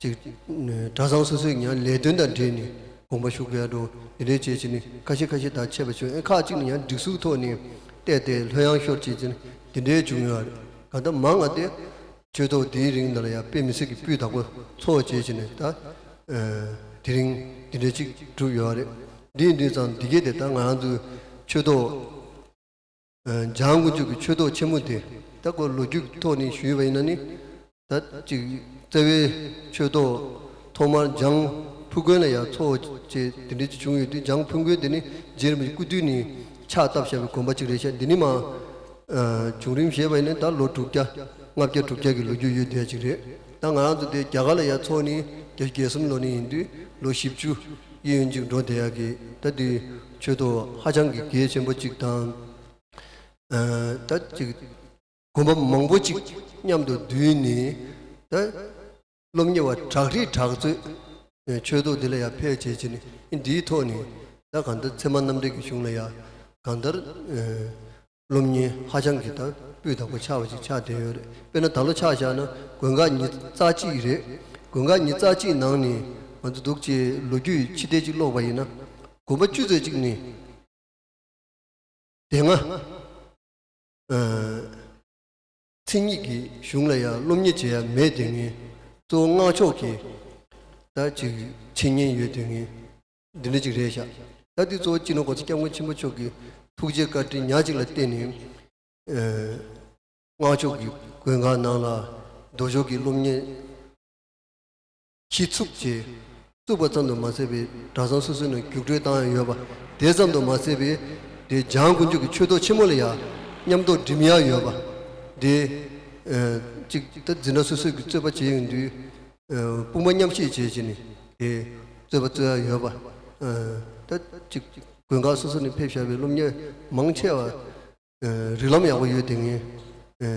ཅིག་གྲྭ་ཚང་སོ་སོའི་ཡང་ལས་དོན་དང་འབྲེལ་ནས་དགོངས་པ་ཞུ་དགོས་ཡ་འགྲོ་འདི་འདྲའི་བྱས་བྱས་ནས་ཁ་ཤས་ཁ་ཤས་དང་ཆད་པ་བྱུང་། ཨེ་ཁག་ཅིག་ནི་ཡང་སྒྲིག་འཛུགས་ཐོག་ནས་བལྟས་ཏེ་ལྷོད་ཡངས་ཤོར་བྱས་བྱས་ནས་འདི་འདྲའི་བྱུང་ཡོད་རེད། གང་ལྟར་མང་ང་དེ་ཆོས་ཐོག་འདིའི་རིང་འདི་ལ་ཡང་དཔེ་མི་སྲིད་ཀྱི་སྤུས་དག་པོ་ཚོགས་བྱས་བྱས་ནས་ད་དེ་རིང་འདི་འདྲའི་ཅིག་གྲུབ་ཡོད་རེད། འདི་ཡིན་དུས་ཙང་འདི་གས་དེ་ད་ང་རང་ཚོའི་ཆོས་ཐོག་འཇང་དཀོན་མཆོག་གི་ཆོས་ཐོག་ཆེན་མོ་དེ་ད་ཁོ་ལོ་རྒྱུས་ཐོག་ནས་ཞུས་པ་ཡིན་ན་ནི། ད་ཅིག་རྩ་བའི་ཆོས་ཐོག་ཐོག་མར་འཇང་ཕུ་དགོན་ལ་ཡང་ཚོགས་བཅས་དེ་འདྲ་ཅིག་བྱུང་ཡོད་དུས། འཇང་ཕུ་དགོན་དེ་ནི་རྗེ་རིན་པོ་ཆེ་སྐུ་དུས་ནས་ཕྱག་བཏབ་བཞག་པའི་དགོན་པ་ཅིག་རེད་ཤག་འདི་ནི་མ་བྱུང་རིམ་བཤད་པ་ཡིན་ན་ད་ལོ་དྲུག་བརྒྱ་ལྔ་བརྒྱ་དྲུག་བརྒྱ་གི་ལོ་རྒྱུས་ཡོད་བསྡད་ཅིག་རེད། ད་ང་རང་ཚོ་དེ་རྒྱ་གར་ལ་ཡང་ཚོགས་ནི་བརྒྱད་ཅུ་གྱ་གསུམ་ལོ་ནས་ཡིན་དུས་ལོ་བཞི་བཅུ་གཡས་གཡོན་ཅིག་འགྲོ་བསྡད་ཡག་གི་ད་དེ་ཆོས་ཐོག་ཧ་ཅང་གི་གལ་ཆེན་པོ་ཅིག་དང་། ད་ཅིག་དགོན་པ་མང་པོ་ཅིག་མཉམ་དུ་བསྡུས་ནས་ད་སློབ་གཉེར་བ་དྲག་རིགས་དྲག་ཚོས་ཆོས་ཐོག་འདི་ལ་ཡང་ཕེབས་བྱས་བྱས་ནས་འདིའི་ཐོག་ནས་ད་གང་ལྟར་ཚད་མ་རྣམ་འགྲེལ་གྱི་གཞུང་ལ་ཡང་གང་ལྟར་སློབ་གཉེར་ཧ་ཅང་གི་ད་སྤུས་དག་པོ་ཆགས་པ་ཅིག་ཆགས་བསྡད་ཡོད་རེད། དཔེར་ན་ད་ལོ་ཆ་བཞག་ན་དགུན་ཁ་ཉི་ཤུ་རྩ་གཅིག་རེད། དགུན་ཁ་ཉི་ཤུ་རྩ་གཅིག་ནང་ནས་ང་ཚོ་འདུག་ཅེས་ལོ་རྒྱུས་ཕྱི་བལྟས་ཅིག་ཀློག་པ་ཡིན་ན་དགོན་པ་བཅུ་ཙམ་ཅིག་ནས་དེ་སྔ་ཨ་མཚན་ཉིད་ཀྱི་གཞུང་ལ་ཡང་སློབ་གཉེར་བྱེད་ཡ་མེད་དེ་ངས་གཙོ་བོ་སྔགས་ཕྱོགས་ཀྱི་ད་ཅིག་འཆད་ཉན་ཡོད་དེ་ངས་འདི་འདྲ་ཅིག་རེད་ཤག་ད་འདི་གཙོ་བོ་སྤྱི་ནོར་༸གོང་ས་༸སྐྱབས་མགོན་ཆེན་པོ་མཆོག་གི་ཐུགས་རྗེ་བཀའ་དྲིན་ཉག་གཅིག་ལ་བརྟེན་ནས་ཨ་སྔགས་ཕྱོགས་ཀྱི་དགོན་ཁང་ནང་ལ་མདོ་ཕྱོགས་ཀྱི་སློབ་གཉེར་གཞི་ཚུགས་བྱས། བཙུགས་པ་ཙམ་དུ་མ་ཟད་པའི་གྲྭ་ཚང་སོ་སོའི་ནང་རྒྱུགས་སྤྲོད་བཏང་ཡ་ཡོད་པ། དེ་ཙམ་དུ་མ་ཟད་པའི་དེ་འཇང་དཀོན་མཆོག་གི་ཆོས་ཐོག་ཆེན་མོ་ལ་ཡང་མཉམ་དུ་འགྲིམ་ཡ་ཡོད་པ། དེ་ཨ་གཅིག་ད་འཛིན་གྲྭ་སོ་སོའི་གི་རྩོད་པ་བྱེད་ཡོང་དུས་ཨ་དཔུང་པ་མཉམ་གཤིབ་བྱས་བྱས་ནས་དེ་རྩོད་པ་རྩོད་ཡ་ཡོད་པ། ཨ་ད་གཅིག་དགོན་ཁག་སོ་སོ་ནས་ཕེབས་བཞག་པའི་སློབ་གཉེར་མང་ཆེ་བ། ཨ་རིགས་ལམ་ཡག་པོ་ཡོད་དེ་ངས་ཨ་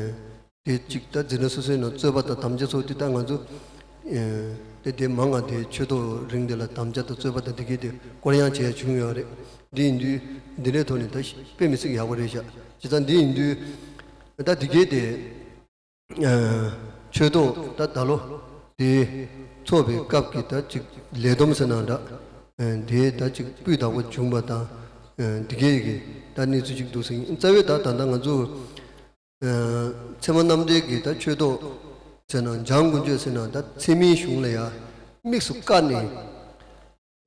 དེ་གཅིག་ད་འཛིན་གྲྭ་སོ་སོའི་ནང་རྩོད་པ་དང་དམ་བཅའ་ཚོགས་དུས་ད་ང་ཚོ་ཨ་དེ་དེ་མང་ང་དེ་ཆོས་ཐོག་རིང་དེ་ལ་དམ་བཅའ་དང་རྩོད་པ་དང་དེ་གས་དེ་སྐོར་ཡང་བྱས་བྱུང་ཡོད་རེད། འདི་ཡིན་དུས་འདི་འདྲའི་ཐོག་ནས་ད་དཔེ་མི་སྲིད་ཡག་པོ་རེད་ཤག་བྱས་ཙང་འདི་ཡིན་དུས་ད་དེ་གས་དེ། ཨ་ཆོས་ཐོག་ད་ད་ལོ་དེ་ཚོགས་པའི་སྐབས་ཀྱི་ད་ཅིག་ལས་བསྡོམས་ཟེར་ན་འདྲ། ཨ་དེ་ད་ཅིག་སྤུས་དག་པོ་བྱུང་བ་དང་། ཨ་འདི་གས་ཀྱི་ད་གནས་ཚུལ་ཅིག་འདུག་ཟེར་ཡིན། རྩ་བའི་ད་ད་ལྟ་ང་ཚོ་ཨ་ཚད་མ་རྣམ་འགྲེལ་གྱི་ད་ཆོས་ཐོག་ཟེར་ན་འཇང་དཀོན་མཆོག་ཟེར་ན་ད་ཚད་མིན་གཞུང་ལ་ཡང་དམིགས་སུ་བཀར་ནས་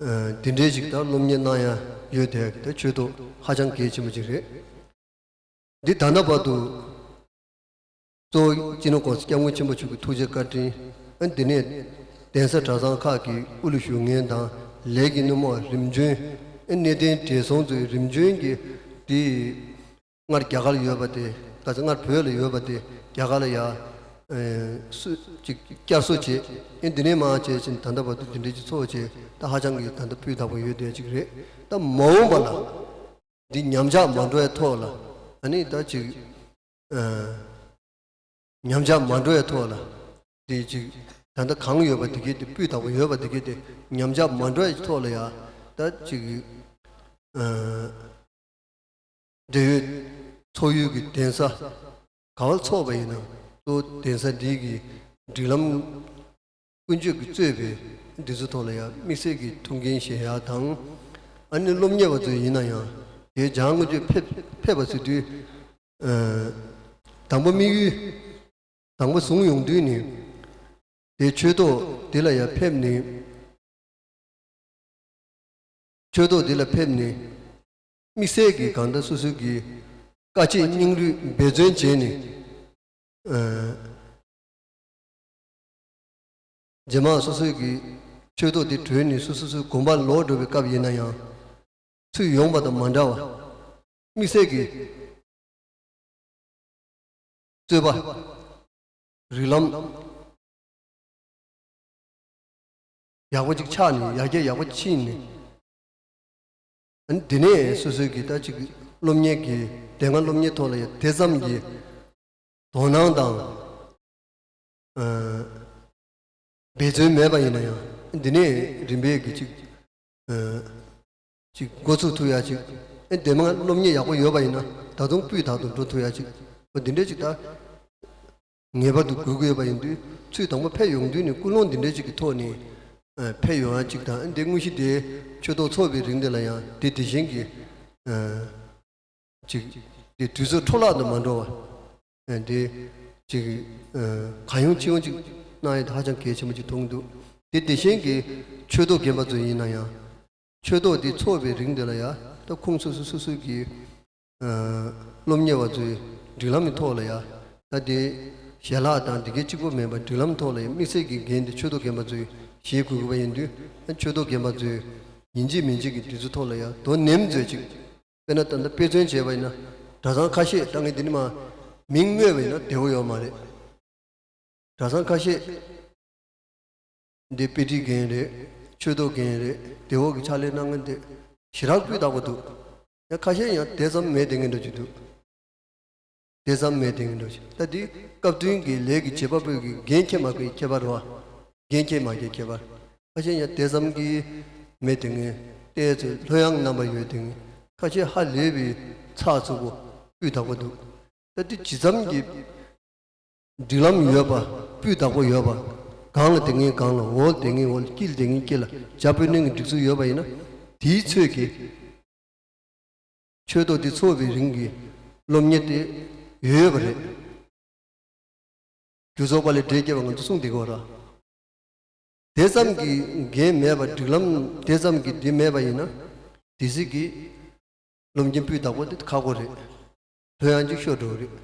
ཨ་འདི་འདྲའི་ཅིག་ད་སློབ་གཉེར་གནང་ཡ་ཡོད་དེ་ད་ཆོས་ཐོག་ཧ་ཅང་གལ་ཆེན་པོ་ཅིག་རེད། འདི་ད་ལྟ་བར་དུ་གཙོ་བོ་སྤྱི་ནོར་༸གོང་ས་༸སྐྱབས་མགོན་ཆེན་པོ་མཆོག་གི་ཐུགས་རྗེ་བཀའ་དྲིན། ཨ་འདི་ནས་གདན་ས་གྲྭ་ཚང་ཁག་གི་དབུ་བླུགས་ཞུ་མཁན་དང་ལས་ཀྱི་སྣེ་མོ་རིམ་བྱོན། ཨ་གནས་བརྟན་བགྲེས་སོང་ཚོའི་རིམ་བྱོན་གྱི་འདི་སྔར་རྒྱ་གར་ཡོད་པ་དེ་ག་ཚོད་སྔར་བོད་ལ་ཡོད་པ་དེ་རྒྱ་གར་ལ་ཡ་ཨ་སུ་ཅིག་བསྐྱར་གསོ་བྱས། ཨ་འདི་ནས་མར་བྱས་ཕྱིན་ད་ལྟ་བར་དུ་འདི་འདྲའི་ཅིག་ཚོགས་བྱས་ད་ཧ་ཅང་གི་ད་ལྟ་སྤུས་དག་པོ་ཡོད་བསྡད་ཅིག་རེད། ད་མ་འོངས་པ་ལ། འདི་ཉམས་ཆག་མ་འགྲོ་བའི་ཐོག་ལ་ཨ་ནི་ད་ཅིག་ཨ་ཉམས་ཆག་མ་འགྲོ་བའི་ཐོག་ལ་འདི་ཅིག་ད་ལྟ་གང་ཡོད་པ་དེ་གས་དེ་སྤུས་དག་པོ་ཡོད་པ་དེ་གས་དེ་ཉམས་ཆག་མ་འགྲོ་བའི་ཐོག་ལ་ཡ་ད་ཅིག་ཨ་འབྲེལ་ཡོད་ཚོགས་ཡུལ་གྱི་གདན་ས་ག་བར་འཚོགས་པ་ཡིན་ན་གཙོ་བོ་གདན་ས་འདི་གི་སྒྲིག་ལམ་ཀུན་སྤྱོད་ཀྱིས་གཙོས་པའི་འདི་ཚོ་ཐོག་ལ་ཡང་དམིགས་བསལ་གྱི་ཐུགས་འགན་བཞེས་ཡག་དང་། ཨ་ནི་སློབ་གཉེར་བ་ཚོ་ཡིན་ན་ཡང་དེའི་འཇང་དཀོན་མཆོག་ཕེབས་ཕེབས་པ་ཟེར་དུས། ཨ་དང་པོ་དམིགས་ཡུལ་དང་པོ་བཟུང་ཡོང་དུས་ནི་དེ་ཆོས་ཐོག་དེ་ལ་ཡང་ཕེབས་ནས། ཆོས་ཐོག་འདི་ལ་ཕེབས་ནས་དམིགས་བསལ་གྱི་གང་ལྟར་སོ་སོའི་གི་དཀའ་སྤྱད་སྙིང་རུས་འབད་བརྩོན་བྱས་ནས། ཨ་རྗེས་མ་སོ་སོའི་གི་ཆོས་ཐོག་འདི་གྲོལ་ནས་སོ་སོ་སོའི་དགོན་པར་ལོག་འགྲོ་བའི་སྐབས་ཡིན་ན་ཡང་ ཚུར་ཡོང་བ་དང་མ་འདྲ་བ། དམིགས་བསལ་གྱི་རྩོད་པ། རིགས་ལམ་ཡག་པོ་ཅིག་ཆགས་ནས། ཡར་རྒྱས་ཡག་པོ་ཕྱིན་ནས། ཨ་ནི་དེ་ནས་སོ་སོའི་གི་ད་ཅིག་སློབ་གཉེར་གྱི། དེ་སྔ་སློབ་གཉེར་ཐོག་ལ་ཡང་དེ་ཙམ་གྱི་དོ་སྣང་དང་། ཨ། འབད་བརྩོན་མེད་པ་ཡིན་ན་ཡང་། འདི་ནས་རིམ་པས་ཀྱི་ཅིག་ཨ། ཅིག་འགོ་ཚུགས་ཐུབ་ཡ་ཅིག་ཨ། དེ་མ་སློབ་གཉེར་ཡག་པོ་ཡོད་པ་ཡིན་ན། ད་དུང་སྤུས་དག་ཏུ་འགྲོ་ཐུབ་ཡ་ཅིག་འོ་འདི་འདྲའི་ཅིག་ད་ངེས་པར་དུ་དགོས་ཀྱི་ཡོད་པ་ཡིན་དུས། ཚུར་དང་པོ་ཕེབས་ཡོང་དུས་ནས་ཀུན་སློང་འདི་འདྲའི་ཅིག་གི་ཐོག་ནས། ཨ། ཕེབས་ཡོང་ཡ་ཅིག་དང་། ཨ། འདི་དངོས་གཞི་དེ་ཆོས་ཐོག་འཚོགས་པའི་རིང་དེ་ལ་ཡང་དེ་དེ་བཞིན་གྱི། ཨ། ཅིག་དེ་དུས་ཚོད་འཕྲོ་བརླག་ཏུ་མ་འགྲོ་བ། ཨ། དེ་ཅིག་ཨ། གང་ཡོང་ཅི་ཡོང་ཅིག་གནང་ཡ་དེ་ཧ་ཅང་གལ་ཆེན་པོ་ཅིག་མཐོང་གི་འདུག་དེ་དེ་བཞིན་གྱི་ཆོས་ཐོག་རྒན་པ་ཚོ་ཡིན་ན་ཡང་། ཆོས་ཐོག་དེ་འཚོགས་པའི་རིང་དེ་ལ་ཡ། ད་ཁོང་སོ་སོ་སོ་སོའི་གི། ཨ། སློབ་གཉེར་བ་ཚོའི་སྒྲིག་ལམ་གྱི་ཐོག་ལ་ཡ། ད་དེ་ཞལ་ལག་དང་དེ་གའི་གཅིག་པོ་མེད་པར་སྒྲིག་ལམ་ཐོག་ལ་ཡ། དམིགས་བསལ་གྱི་འགན་དེ་ཆོས་ཐོག་རྒན་པ་ཚོས་བཞེས་དགོས་དགོས་པ་ཡིན་དུས། ཆོས་ཐོག་རྒན་པ་ཚོས་ཡིན་གཅིག་མིན་གཅིག་གི་དུས་ཚོད་ཐོག་ལ་ཡ་དོ་ནན་མཛོད་ཅིག་དཔེར་ན་ད་ལྟ་དཔེ་མཚོན་བྱས་པ་ཡིན་ན། གྲྭ་ཚང་ཁ་ཤས། ད་ངས་འདི་ནས་མར་མིང་སྨོས་པ་ཡིན་ན་བདེ་པོ་ཡོད་མ་རེད། གྲྭ་ཚང་ཁ་ཤས་འདི་དཔེ་ཁྲིད་མཁན་རེད། ཆོས་ཐོག་མཁན་རེད། དེ་འོག་གི་ཕྱག་ལས་གནང་མཁན་དེ་ཞེ་དྲག་སྤུས་དག་པོ་འདུག་ཡང་ཁ་ཤས་ཡང་དེ་ཙམ་མེད་བསྡད་མཁན་འདྲ་ཅིག་འདུག་དེ་ཙམ་མེད་བསྡད་མཁན་འདྲ་ཅིག་ད་འདི་སྐབས་བསྟུན་གྱི་ལས་ཀྱི་བྱེད་པ་པོའི་གི་འགན་འཁྱེར་མ་འཁྱེར་ཁྱད་པར་རེད་བ། འགན་འཁྱེར་མ་འཁྱེར་ཁྱད་པར། ཁ་ཤས་ཡང་དེ་ཙམ་གྱི་མེད་བསྡད་མཁན། ཏོག་ཙམ་ལྷོད་ཡངས་རྣམ་པ་ཡོད་བསྡད་མཁན། ཁ་ཤས་ཧ་ལས་པའི་ཚགས་ཚུད་པོ་སྤུས་དག་པོ་འདུག་ད་འདི་ཇི་ཙམ་གྱི་སྒྲིག་ལམ་ཡོད་པ། སྤུས་དག་པོ་ཡོད་པ། སྒང་ལ་བསྡད་མཁན་སྒང་ལ། འོག་ལ་བསྡད་མཁན་འོག་ལ། དཀྱིལ་ལ་བསྡད་མཁན་དཀྱིལ་ལ། ཇ་དཔོན་གླིང་གི་སྒྲིག་འཛུགས་ཡོད་པ་ཡིན་ན། དེའི་ཚོད་ཀྱིས་ཆོས་ཐོག་འདི་འཚོགས་པའི་རིང་གི་སློབ་གཉེར་དེ་ཡོད་ཡོད་པ་རེད། རྒྱུ་ཚོགས་པ་ལས་འབྲས་སྐྱེ་བ་ང་ཚོ་གསུངས་བསྡད་ཀྱི་ཡོད་རེད། དེ་ཙམ་གྱི་འགན་མེད་པ། སྒྲིག་ལམ་དེ་ཙམ་གྱི་འདི་མེད་པ་ཡིན་ན། དེ་ཟིག་གི་སློབ་གཉེར་སྤུས་དག་པོ་དེ་ཁག་པོ་རེད། ལྷོད་ཡངས་ཅིག་ཤོར་འགྲོ་གི་རེད།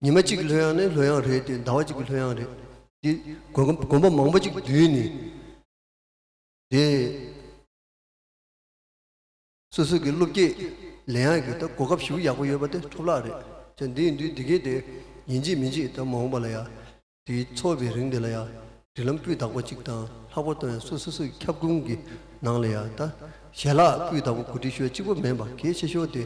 ཉི་མ་གཅིག་གི་ལྷོད་ཡངས་ནི་ལྷོད་ཡངས་རེད་དེ། ཟླ་བ་གཅིག་གི་ལྷོད་ཡངས་རེད་དེ། གོམ་གོམ་པ་མང་པོ་ཅིག་བསྡུས་ནས། དེ་སོ་སོ་གི་སློབ་སྐྱེས་ལེན་ཡག་གི་ད་གོ་སྐབས་ཞེ་པོ་ཡག་པོ་ཡོད་པ་དེ་འཕྲོ་བརླག་རེད། བྱས་འདི་ཡིན་དུས་འདི་གས་དེ་ཡིན་གཅིག་མིན་གཅིག་ད་མ་འོངས་པ་ལ་ཡ། དེའི་འཚོགས་པའི་རིང་དེ་ལ་ཡ་སྒྲིག་ལམ་སྤུས་དག་པོ་གཅིག་དང་། ལྷག་པར་དུ་ཡང་སོ་སོ་སོའི་ཁྱབ་ཁོངས་ཀྱི་ནང་ལ་ཡ་ད་ཞལ་ལག་སྤུས་དག་པོ་གོ་སྒྲིག་ཞུ་ཡ་གཅིག་པོ་མིན་པ་གལ་ཆེ་ཤོས་དེ།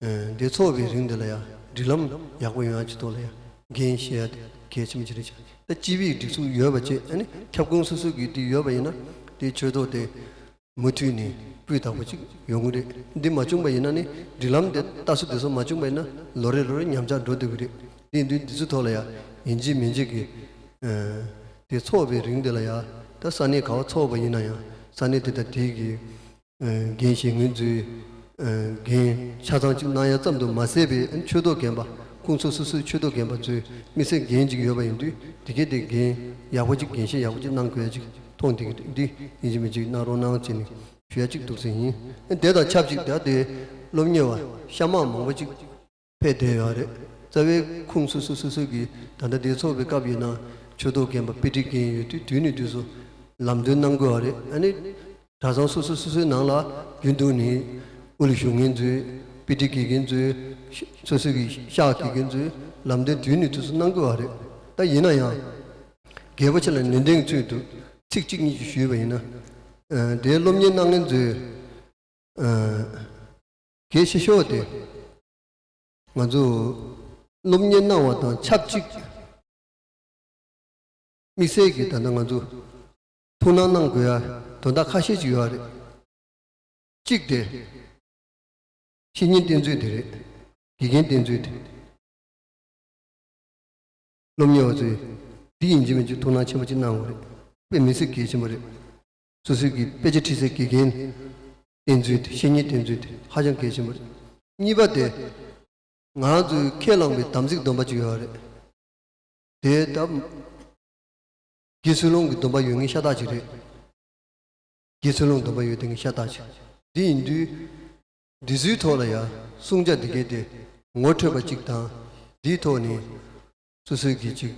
ཨ། དེ་འཚོགས་པའི་རིང་དེ་ལ་ཡ་སྒྲིག་ལམ་ཡག་པོ་ཡོང་ཡ་གི་ཐོག་ལ་ཡ་འགན་བཞེས་ཡ་དེ་གལ་ཆེན་པོ་ཅིག་རེད་ཤག་ད་སྤྱི་པའི་སྒྲིག་འཛུགས་ཡོད་པ་བྱས། ཨ་ནི་ཁྱབ་ཁོངས་སོ་སོ་གི་དེ་ཡོད་པ་ཡིན་ན། དེ་ཆོས་ཐོག་དེ་མུ་མཐུད་ནས་སྤུས་དག་པོ་ཅིག་ཡོང་གི་རེད། འདི་མ་བྱུང་པ་ཡིན་ན་ནི། སྒྲིག་ལམ་དེ་ལྟ་སྲོལ་དེ་ཚོ་མ་བྱུང་པ་ཡིན་ན། ལོ་རེ་ལོ་རེ་ཉམས་ཆག་འགྲོ་སྡོད་ཀྱི་རེད། དེ་ཡིན་དུས་འདི་ཚོའི་ཐོག་ལ་ཡ་ཡིན་གཅིག་མིན་གཅིག་གི། ཨ། དེ་འཚོགས་པའི་རིང་དེ་ལ་ཡ། ད་ས་གནས་ག་བ་འཚོགས་པ་ཡིན་ན་ཡང་། ས་གནས་དེ་དང་དེའི་གི། ཨ། འགན་བཞེས་མཁན་ཚོས། ཨ། འགན་ཆ་ཚང་གཅིག་གནང་ཡ་ཙམ་དུ་མ་ཟད་པའི། ཨ། ཆོས་ཐོག་རྒན་པ། ཁོང་ཚོ་སོ་སོའི་ཆོས་ཐོག་རྒན་པ་ཚོས་དམིགས་བསལ་འགན་གཅིག་ཡོད་པ་ཡིན་དུས། དེ་གས་དེ་འགན་ཡག་པོ་གཅིག་འགན་བཞེས་ཡག་པོ་གཅིག་གནང་དགོས་ཡ་གཅིག་མཐོང་བསྡད་ཀྱི་འདུག་འདི་ཡིན་གཅིག་མིན་གཅིག་གནང་རོགས་གནང་བྱས་ནས་ཞུ་ཡ་གཅིག་འདུག་ཟེར་ཡིན། ཨ། དེ་དང་ཆབས་ཅིག་ད་དེ་སློབ་གཉེར་བ་གཤའ་མ་མང་པོ་གཅིག་ཕེབས་བསྡད་ཡོད་རེད། རྩ་བའི་ཁོངས་སོ་སོ་སོ་སོ་གི། ད་ལྟ་དེ་འཚོགས་པའི་སྐབས་ཡིན་ན་ཆོས་ཐོག་རྒན་པ་དཔེ་ཁྲིད་མཁན་ཡོད་དུས། དུས་ནས་དུས་སུ་ལམ་སྟོན་གནང་དགོས་པ་རེད། ཨ་ནི་གྲྭ་ཚང་སོ་སོ་སོ་སོའི་ནང་ལ་རྒྱུན་དུ་ནས་དབུ་ལ་བཞུགས་མཁན་ཚོས། དཔེ་ཁྲིད་དགེ་རྒན་ཚོས། སོ་སོ་གི་ཤག་དགེ་རྒན་ཚོས་ལམ་སྟོན་དུས་ནས་དུས་སུ་གནང་དགོས་པ་རེད། ད་ཡིན་ན་ཡང་རྒྱལ་པོ་ཆེ་ལ་ནན་ཏན་གྱི་ཚུལ་དུ་ཚིག་གཅིག་གཉིས་ཀྱིས་ཞུས་པ་ཡིན་ན། ཨ། དེའི་སློབ་གཉེར་གནང་མཁན་ཚོས། ཨ། གལ་ཆེ་ཤོས་དེ། ང་ཚོ་སློབ་གཉེར་གནང་བ་དང་ཆབས་ཅིག་དམིགས་བསལ་གྱིས་ད་ལྟ་ང་ཚོ་ཐུགས་སྣང་གནང་དགོས་ཡ་དོན་དག་ཁ་ཤས་ཅིག་ཡོད་རེད། གཅིག་དེ་བཤེས་གཉེན་བསྟེན་ཚུལ་དེ་རེད། དགེ་རྒན་བསྟེན་ཚུལ་དེ། སློབ་གཉེར་བ་ཚོས་འདི་ཡིན་གཅིག་མིན་གཅིག་ཐུགས་སྣང་ཆེན་པོ་ཅིག་གནང་དགོས་རེད། དཔེ་མི་སྲིད་གལ་ཆེན་པོ་རེད། སོ་སོའི་གི་དཔེ་ཆ་ཁྲིད་སའི་དགེ་རྒན་བསྟེན་ཚུལ་དེ། བཤེས་གཉེན་བསྟེན་ཚུལ་དེ་ཧ་ཅང་གལ་ཆེན་པོ་རེད། གཉིས་པ་དེ། ང་ཚོས་ཁས་བླངས་པའི་དམ་ཚིག་སྡོམ་པ་ཅིག་ཡོད་རེད། དེ་ད་དགེ་ཚུལ་སློང་གི་སྡོམ་པ་ཡོད་མཁན་ཤ་སྟག་ཅིག་རེད། དགེ་ཚུལ་སློང་སྡོམ་པ་ཡོད་མཁན་ཤ་སྟག་ཅིག་འདི་ཡིན་དུས། འདི་ཚོའི་ཐོག་ལ་ཡ་བསྲུང་བྱ་འདི་གས་དེ་ངོ་འཕྲོད་པ་ཅིག་དང་། འདིའི་ཐོག་ནས་སོ་སོའི་གི་ཅིག་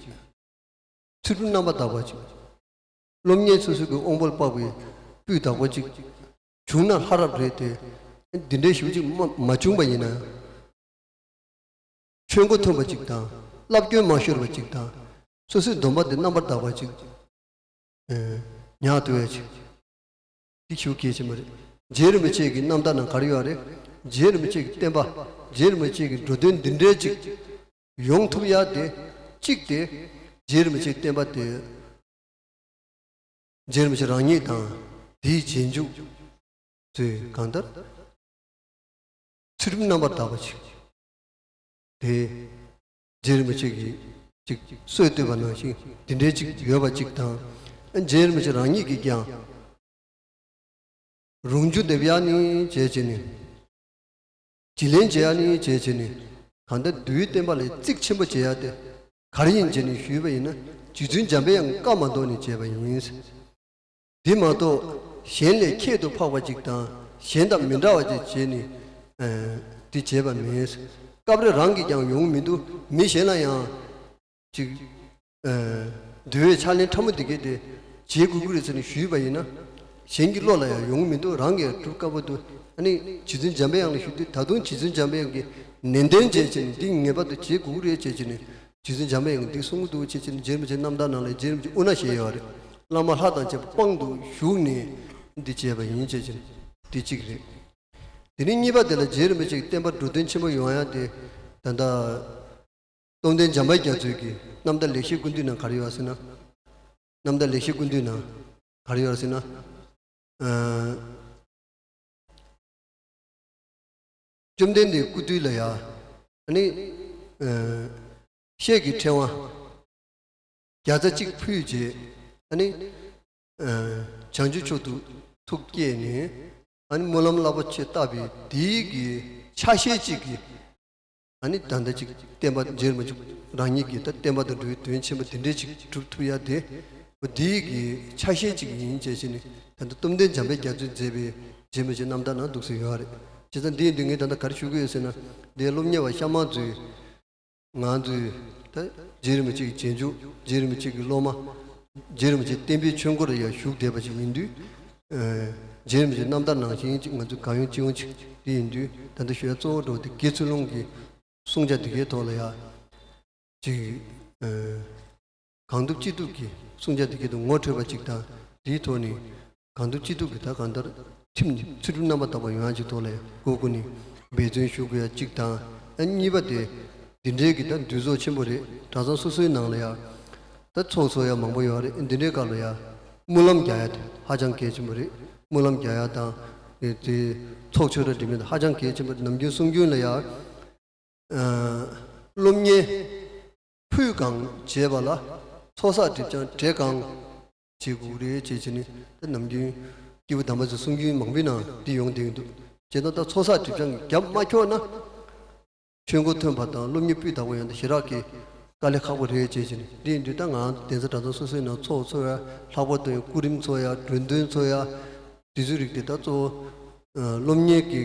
ཚུལ་ཁྲིམས་རྣམ་པར་དག་པ་ཅིག་སློབ་གཉེར་སོ་སོའི་གི་དབང་པོར་དཔག་པའི་སྤུས་དག་པོ་ཅིག་བྱུང་ན་ལྷ་རབ་རེད་དེ། འདི་འདྲའི་ཞུ་ཅིག་མ་མ་བྱུང་པ་ཡིན་ན། ཆོས་མགོ་ཐོན་པ་ཅིག་དང་། བསླབ་སྐྱོན་མ་ཤོར་བ་ཅིག་དང་། སོ་སོའི་སྡོམ་པ་དེ་རྣམ་པར་དག་པ་ཅིག་ཨེ། ཉག་ཏུ་ཡོད་ཅིག་འདི་ཞུ་གལ་ཆེན་པོ་རེད། རྗེ་རིན་པོ་ཆེ་གི་རྣམ་ཐར་ནང་ག་རེ་ཡོད་རེད། རྗེ་རིན་པོ་ཆེ་གི་བསྟན་པ། རྗེ་རིན་པོ་ཆེ་གི་འགྲོ་དོན་འདི་འདྲའི་ཅིག་ཡོང་ཐུབ་ཡ་དེ་གཅིག་དེ། རྗེ་རིན་པོ་ཆེའི་བསྟན་པ་དེ་རྗེ་རིན་པོ་ཆེ་རང་ཉིད་དང་དེའི་རྗེས་འཇུག་ཚོས་གང་ལྟར་ཚུལ་ཁྲིམས་རྣམ་པར་དག་པ་ཞིག་དེ་རྗེ་རིན་པོ་ཆེ་གིས་ཅིག་སྲོལ་བཏོད་པ་ནང་བཞིན་འདི་འདྲའི་ཅིག་ཡོད་པ་ཅིག་དང་། རྗེ་རིན་པོ་ཆེ་རང་ཉིད་ཀྱིས་ཀྱང་རུང་འཇུ་འདེབས་ཡ་ནི་བྱས་བྱས་ནས། བྱིན་ལེན་བྱེད་ཡ་ནི་བྱས་བྱས་ནས། གང་ལྟར་འདུལ་བའི་བསྟན་པ་ལ་གཙིགས་ཆེན་པོ་བྱེད་ཡ་དེ་ག་རེ་ཡིན་བྱས་ནས་ཞུས་པ་ཡིན་ན། རྗེ་བཙུན་འཇམ་པའི་དབྱངས་བཀའ་མ་ལྡོག་ནས་བྱས་པ་ཡིན། འདི་མ་གཏོགས་གཞན་ལས་ཁྱད་དུ་འཕགས་པ་ཅིག་དང་གཞན་དང་མི་འདྲ་བ་ཅིག་བྱས་ནས་ཨ་འདི་བྱས་པ་མིན། སྐབས་རེ་རང་གིས་ཀྱང་ཡོང་མི་འདུག་མི་གཞན་ལ་ཡང་ཅིག་ཨ་འདུལ་བའི་ཕྱག་ལེན་ཕྲ་མོ་འདི་གས་དེ་བྱེད་དགོས་ཀྱི་རེད་ཟེར་ནས་ཞུས་པ་ཡིན་ན། གཞན་གྱི་བློ་ལ་ཡང་ཡོང་མི་འདུག་རང་གིས་སྒྲུབ་དཀའ་པོ་འདུག་ཨ་ནི་རྗེ་བཙུན་འཇམ་པའི་དབྱངས་ལ་ཞུ་དུས། ད་དུང་རྗེ་བཙུན་འཇམ་པའི་དབྱངས་ཀྱིས་ནན་ཏན་བྱས་བྱས་ནས་འདི་ངེས་པར་དུ་བྱེད་དགོས་ཀྱི་རེད་བྱས་བྱས་ནས། རྗེ་བཙུན་འཇམ་པའི་དབྱངས་འདི་གསུང་གི་འདུག་བྱས་བྱས་ནས། རྗེ་རིན་པོ་ཆེ་རྣམ་ཐར་ནང་ལ་རྗེ་རིན་པོ་ཆེ་དབུ་ན་ཞེས་ཡོད་རེད། བླ་མ་ལྷ་དང་བཅས་པ་དཔང་དུ་བཞུགས་ནས་འདི་བྱས་པ་ཡིན་བྱས་བྱས་ནས་འདི་གཅིག་རེད། དེ་ནས་གཉིས་པ་དེ་ལ་རྗེ་རིན་པོ་ཆེ་གི་བསྟན་པ་འགྲོ་དོན་ཆེན་པོ་ཡོང་ཡ་དེ་ད་ལྟ། སྟོབས་ལྡན་འཇམ་དཔལ་རྒྱ་མཚོའི་གི་རྣམ་ཐར་ལེགས་བཤད་ཀུན་བཏུས་ནང་ག་རེ་ཡོད་ཟེར་ན། རྣམ་ཐར་ལེགས་བཤད་ཀུན་བཏུས་ནང་ག་རེ་ཡོད་ཟེར་ན། ཨ། བཅོམ་ལྡན་འདས་སྐུ་དུས་ལ་ཡ། ཨ་ནི། ཨ། ཤེལ་གྱི་ཕྲེང་བ་བརྒྱ་རྩ་གཅིག་ཕུལ་རྗེས། ཨ་ནི། ཨ། བྱང་ཆུབ་མཆོག་ཏུ་ཐུགས་བསྐྱེད་ནས། ཨ་ནི་སྨོན་ལམ་རླབས་པོ་ཆེ་བཏབ་པའི་དེའི་གི་ཆ་ཤས་གཅིག་གིས། ཨ་ནི་ད་ལྟ་ཅིག་བསྟན་པ་རྗེ་རིན་པོ་ཆེ་རང་ཉིད་ཀྱིས་ད་བསྟན་པ་དང་འགྲོ་བའི་དོན་ཆེན་པོ་དེ་འདྲའི་ཅིག་སྒྲུབ་ཐུབ་ཡ་དེ། འོ་འདིའི་གི་ཆ་ཤས་ཅིག་ཡིན་བྱས་བྱས་ནས། ད་ལྟ་སྟོབས་ལྡན་འཇམ་དཔལ་རྒྱ་མཚོས་མཛད་པའི་རྗེ་རིན་པོ་ཆེ་རྣམ་ཐར་ནང་འདུག་སེ་ཡོད་རེད། བྱས་ཙང་འདི་ཡིན་དུས་ངས་ད་ལྟ་ག་རེ་ཞུ་གི་ཡོད་ཟེར་ན། འདིའི་སློབ་གཉེར་བ་ཤ་མང་ཚོས། ང་ཚོས་ད་རྗེ་རིན་པོ་ཆེ་གི་རྗེས་འཇུག་རྗེ་རིན་པོ་ཆེ་གི་སློབ་མ། རྗེ་རིན་པོ་ཆེ་བསྟན་པའི་ཆོས་འཁོར་ལ་ཡང་ཞུགས་བསྡད་པ་ཞིག་ཡིན་དུས། ཨ། རྗེ་རིན་པོ་ཆེ་རྣམ་ཐར་ནང་བཞིན་ཅིག་ང་ཚོས་གང་ཡོང་ཅི་ཡོང་ཅིག་དེ་ཡིན་དུས། ད་ལྟ་ཞུ་ཡ་གཙོ་བོ་འགྲོ་དེ་དགེ་ཚུལ་སློང་གི་བསྲུང་བྱ་འདི་གའི་ཐོག་ལ་ཡ། ཅིག་ཨ། གང་ཐུབ་ཅི་ཐུབ་ཀྱིས་བསྲུང་བྱ་འདི་གའི་ཐོག་ངོ་འཕྲོད་པ་ཅིག་དང་། དེའི་ཐོག་ནས་གང་ཐུབ་ཅི་ཐུབ་ཀྱིས་ད་གང་ལྟར་ཁྲིམས་ཚུལ་ཁྲིམས་རྣམ་པར་དག་པ་ཡོང་ཡ་ཅིག་ཐོག་ལ་ཡ་སྒོ་ཀུན་ནས་འབད་བརྩོན་ཞུ་དགོས་ཡ་གཅིག་དང་། ཨ། གཉིས་པ་དེ། འདི་འདྲའི་གི་ད་འདུས་ཚོགས་ཆེན་པོ་རེད། གྲྭ་ཚང་སོ་སོའི་ནང་ལ་ཡ། ད་ཚོགས་འཚོགས་ཡ་མང་པོ་ཡོད་རེད། འདི་འདྲའི་སྐབས་ལ་ཡ། སྨོན་ལམ་རྒྱག་ཡ་དེ་ཧ་ཅང་གལ་ཆེན་པོ་རེད། སྨོན་ལམ་རྒྱག་ཡ་དང་། དེ་ཚོགས་ཆོས་ར་འབྲེལ་མེད་ཧ་ཅང་གལ་ཆེན་པོ་རེད། ནམ་རྒྱུན་གསུང་རྒྱུན་ལ་ཡ། ཨ། སློབ་གཉེར་ཕུལ་གང་བྱས་པ་ལ་ཚོགས་བསགས་སྒྲིབ་སྦྱང་བྲལ་གང་བྱེད་དགོས་རེད་ཅེས་བྱས་ནས། ད་ནམ་རྒྱུན་སྐྱེས་བུ་དམ་པ་ཚོས་གསུང་རྒྱུན་མང་པོའི་ནང་འདི་ཡོང་བསྡད་ཀྱི་འདུག་བྱས་ཙང་ད་ཚོགས་བསགས་སྒྲིབ་སྦྱང་གི་རྒྱབ་མ་འཁྱོག་ན། ཆོས་འཁོར་ཐོན་པ་དང་སློབ་གཉེར་སྤུས་དག་པོ་ཡོང་དུས་ཞེ་དྲག་གི་དཀའ་ལས་ཁག་པོ་རེད་ཅེས་བྱས་ནས། འདི་ཡིན་དུས་ད་ང་གདན་ས་གྲྭ་ཚང་སོ་སོའི་ནང་ཚོགས་འཚོགས་ཡ། ལྷག་པར་དུ་ཡང་སྐུ་རིམ་འཚོགས་ཡ། འགྲོ་དོན་འཚོགས་ཡ། དེ་ཚོའི་རིགས་དེ་ད་གཙོ་བོ། ཨ། སློབ་གཉེར་གྱི་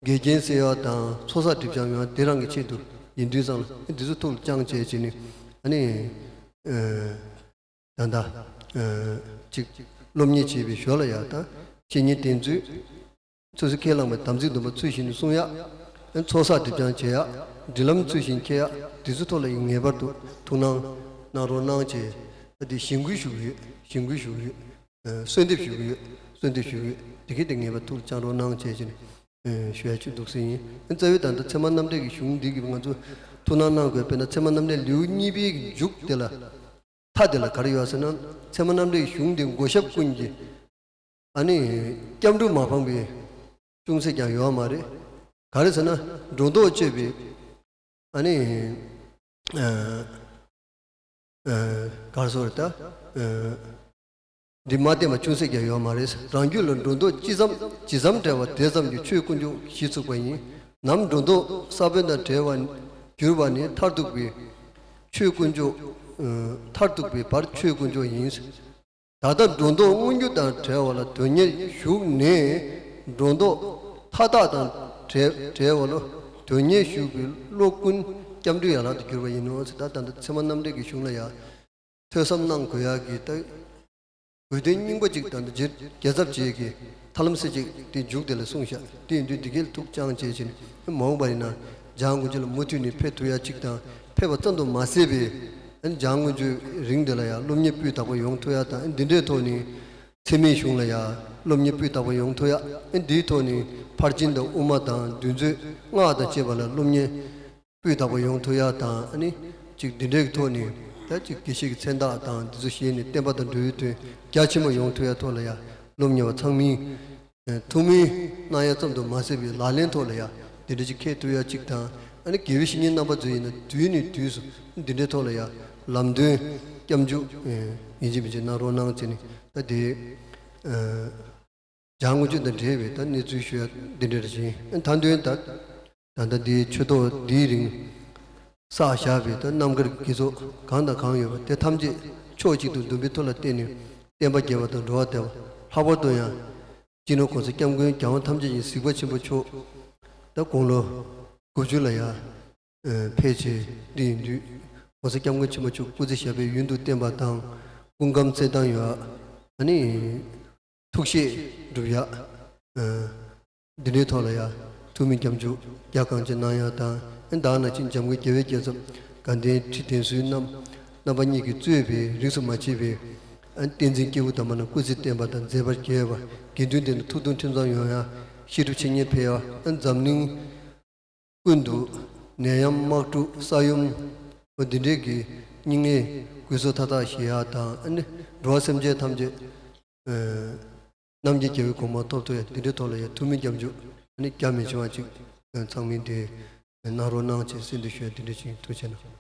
འགལ་རྐྱེན་སེལ་ཡ་དང་ཚོགས་བསགས་སྒྲིབ་སྦྱང་ཡོང་ཡ་དེ་རང་གི་ཆེད་དུ་ཡིན་དུས་ཙང་ལ། འདི་ཚོ་ཐུགས་ལ་བཅངས་བྱས་བྱས་ནས། ཨ་ནི། ཨ། ད་ལྟ། ཨ། ཅིག་སློབ་གཉེར་བྱས་པའི་ཞོར་ལ་ཡ། ད་བཤེས་གཉེན་བསྟེན་ཚུལ། སོ་སོའི་ཁས་བླངས་པའི་དམ་ཚིག་སྡོམ་པ་ཚུལ་བཞིན་དུ་སྲུང་ཡ། ཚོགས་བསགས་སྒྲིབ་སྦྱང་བྱེད་ཡ། སྒྲིག་ལམ་ཚུལ་བཞིན་འཁྱེར་ཡ། དེ་ཚོའི་ཐོག་ལ་ངེས་པར་དུ་ཐུགས་སྣང་གནང་རོགས་གནང་བྱས། ཨ། དེ་གཞེན་སྐུལ་ཞུ་གི་ཡོད། གཞེན་སྐུལ་ཞུ་གི་ཡོད། ཨ། གསོལ་འདེབས་ཞུ་གི་ཡོད། གསོལ་འདེབས་ཞུ་གི་ཡོད། དེ་གས་དེ་ངེས་པར་ཐུགས་ལ་བཅངས་རོགས་གནང་བྱས་བྱས་ནས། ཨ། ཞུ་ཡ་ཅིག་འདུག་སེ་ཡིན། རྩ་བའི་ད་ལྟ་ཚད་མ་རྣམ་འགྲེལ་གྱི་གཞུང་འདི་གིས་ང་ཚོ་ཐུགས་སྣང་གནང་དགོས། དཔེར་ན་ཚད་མ་རྣམ་འགྲེལ་ལེའུ་གཉིས་པའི་མཇུག་དེ་ལ། མཐའ་དེ་ལ་ག་རེ་ཡོད་ཟེར་ན། ཚད་མ་རྣམ་འགྲེལ་གཞུང་འདི་མགོ་ཞབས་ཀུན་གྱི། ཨ་ནི། སྐྱབས་འགྲོ་མ་འཕངས་པའི་ཅུང་ཟད་ཀྱང་ཡོད་མ་རེད། ག་རེ་ཟེར་ན། སྒྲོ་འདོགས་གཅོད་པའི། ཨ་ནི། ཨ། ཨ། ག་རེ་ཟེར་ད། ཨ། འདི་མ་བསྟན་པ་ཅུང་ཟད་ཀྱང་ཡོད་མ་རེད། རང་རྒྱུད་ལ་སྒྲོ་འདོགས་ཅི་ཙམ་ཇི་ཙམ་བྲལ་བ་དེ་ཙམ་གྱིས་ཆོས་དཀོན་མཆོག་གཞི་ཚུགས་པ་ཡིན། ནམ་སྒྲོ་འདོགས་ས་བོན་དང་བྲལ་བར་གྱུར་པ་ནི་མཐར་ཐུག་པའི་ཆོས་དཀོན་མཆོག་ཨ། མཐར་ཐུག་པའི་བར་ཆོས་དཀོན་མཆོག་ཡིན། ད་ལྟ་སྒྲོ་འདོགས་མངོན་གྱུར་དང་བྲལ་བ་ལ་དོན་གཉེར་ཞུགས་ནས། སྒྲོ་འདོགས་མཐའ་དག་དང་བྲལ་བྲལ་བ་ལ་དོན་གཉེར་ཞུགས་པའི་བློ་ཀུན་སྐྱབས་འགྲོའི་ཡན་ལག་ཏུ་གྱུར་པ་ཡིན་ནོ་ཟེར། ད་ད་ལྟ་ཚད་མ་རྣམ་འགྲེལ་གྱི་གཞུང་ལ་ཡང་ཐོས་བསམ་གནང་དགོས་ཡག་གི། ད་དགོས་དོན་སྙིང་པོ་གཅིག་ད་ལྟ་རྗེ་རྒྱལ་ཚབ་རྗེ་གིས་ད་ ཧ་ལམ་སེ་ཅིག་དེ་མཇུག་དེ་ལ་གསུངས་ཤག་དེ་ཡིན་དུས་འདི་གའི་ཐུགས་ཅང་བྱས་ཕྱིན་མ་འོངས་པ་ཡིན་ན་འཇང་དགུན་ཆོས་ལ་མུ་མཐུད་ནས་ཕེབས་ཐུབ་ཡ་གཅིག་དང་། ཕེབས་པ་ཙམ་དུ་མ་ཟད་པའི་ཨ་ནི་འཇང་དགུན་ཆོས་རིང་དེ་ལ་ཡང་སློབ་གཉེར་སྤུས་དག་པོ་ཡོང་ཐུབ་ཡ་དང་། འདི་འདྲའི་ཐོག་ནས་འཚེ་མེད་གཞུང་ལ་ཡང་སློབ་གཉེར་སྤུས་དག་པོ་ཡོང་ཐུབ་ཡ། འདིའི་ཐོག་ནས་ཕར་ཕྱིན་དང་དབུ་མ་དང་འདུལ་མཛོད་སྔགས་དང་བཅས་པ་ལ་སློབ་གཉེར་སྤུས་དག་པོ་ཡོང་ཐུབ་ཡ་དང་། ཨ་ནི་གཅིག་འདི་འདྲའི་ཐོག་ནས་ད་གཅིག་དགེ་བཤེས་ཀྱི་མཚན་རྟགས་དང་འདི་ཚོ་བཞེས་ནས་བསྟན་པ་དང་འགྲོ་བའི་དོན་རྒྱ་ཆེན་པོ་ཡོང་ཐུབ་ཡ་ཐོག་ལ་ཡ་སློབ་གཉེར་བ་ཚང་མས་ཐུགས་སྨོན་གནང་ཡ་ཙམ་དུ་མ་ཟད་པའི་ལག་ལེན་ཐོག་ལ་ཡ་འདི་འདྲ་ཅིག་འཁེལ་ཐུབ་ཡ་གཅིག་དང་། ཨ་ནི་དགེ་བའི་བཤེས་གཉེན་རྣམ་པ་ཚོ་ཡིན་ན་དུས་ནས་དུས་སུ་འདི་འདྲའི་ཐོག་ལ་ཡ་ལམ་སྟོན་སྐྱབས་འཇུག་ཡིན་གཅིག་མིན་གཅིག་གནང་རོགས་གནང་བྱས་ནས། ད་དེ་འཇང་དགུན་ཆོས་དང་འབྲེལ་བའི་ད་གནས་ཚུལ་ཞུ་ཡ་འདི་འདྲ་རེ་བཞིན། ད་དོན་ད་ད་ལྟ་འདིའི་ཆོས་ཐོག་འདིའི་རིང་བསགས་བཞག་པའི་ད་རྣམ་དཀར་དགེ་ཚོགས་གང་དང་གང་ཡོད་པ་དེ་ཐམས་ཅད་ཕྱོགས་གཅིག་ཏུ་འདུམ་པའི་མཐུ་ལ་བརྟེན་ནས་བསྟན་པ་རྒྱས་པ་དང་འགྲོ་བ་བདེ་བ། ལྷག་པར་དུ་ཡང་སྤྱི་ནོར་༸གོང་ས་༸སྐྱབས་མགོན་རྒྱལ་དབང་ཐམས་ཅད་ཀྱི་གཟིགས་པ་ཆེན་པོ་མཆོག་ད་དགུང་ལོ་དགུ་བཅུ་ལ་ཡང་ཕེབས་བྱས་འདི་ཡིན་དུས། ༸གོང་ས་༸སྐྱབས་མགོན་ཆེན་པོ་མཆོག་སྐུ་ཚེ་ཞབས་པད་ཡུན་དུ་བརྟན་པ་དང་། སྐུ་ཁམས་ཚེ་དང་ཡོད། ཨ་ནི་ཐུགས་བཞེད་སྒྲུབ་ཡག་འདི་འདྲའི་ཐོག་ལ་ཡང་ཐུགས་སྨོན་སྐྱབས་འཇུག་རྒྱ་གང་ཆེ་གནང་ཡག་དང་། ཨ་ནི་ད་ནང་བཞིན་འཇམ་མགོན་རྒྱལ་བའི་རྒྱལ་ཚབ་དགའ་ལྡན་ཁྲི་བདེན་ཚུལ་རྣམ་རྣམ་པ་གཉིས་ཀྱིས་གཙོས་པའི་རིས་སུ་མ་ཆད་པའི་ཨ་ནི་བསྟན་འཛིན་སྐྱེས་བུ་དམ་པ་རྣམས་སྐུ་ཚེ་བརྟན་པ་དང་མཛད་པ་རྒྱས་པ། དགེ་འདུན་དེ་ནི་ཐུགས་དུང་ཁྲིམས་གཙང་ཡོང་ཡག་བཤད་སྒྲུབ་འཆད་ཉན་འཕེལ་ཡག་ཨ་ནི་འཛམ་གླིང་ཀུན་ཏུ་ནད་ཡམས་དམག་འཁྲུག་ས་ཡོམ་འོ་འདི་འདྲའི་གི་སྙིང་ནད་འགོས་སོ་མཐའ་དག་ཞི་ཡག་དང་། ཨ་ནི་འགྲོ་བ་སེམས་ཅན་ཐམས་ཅད་ཨ་རྣམ་མཁྱེན་རྒྱལ་བའི་གོ་འཕང་ཐོབ་ཐུབ་ཡག་འདི་འདྲའི་ཐོག་ལ་ཡང་ཐུགས་སྨོན་སྐྱབས་འཇུག་ཨ་ནི་རྒྱ་མི་ཆེ་བ་ཅིག་ཚང་མས་དེ་གནང་རོགས་གནང་བྱས་གསོལ་འདེབས་ཞུ་ཡག་འདི་འདྲ་ཅིག་ཐུགས་རྗེ་གནང་།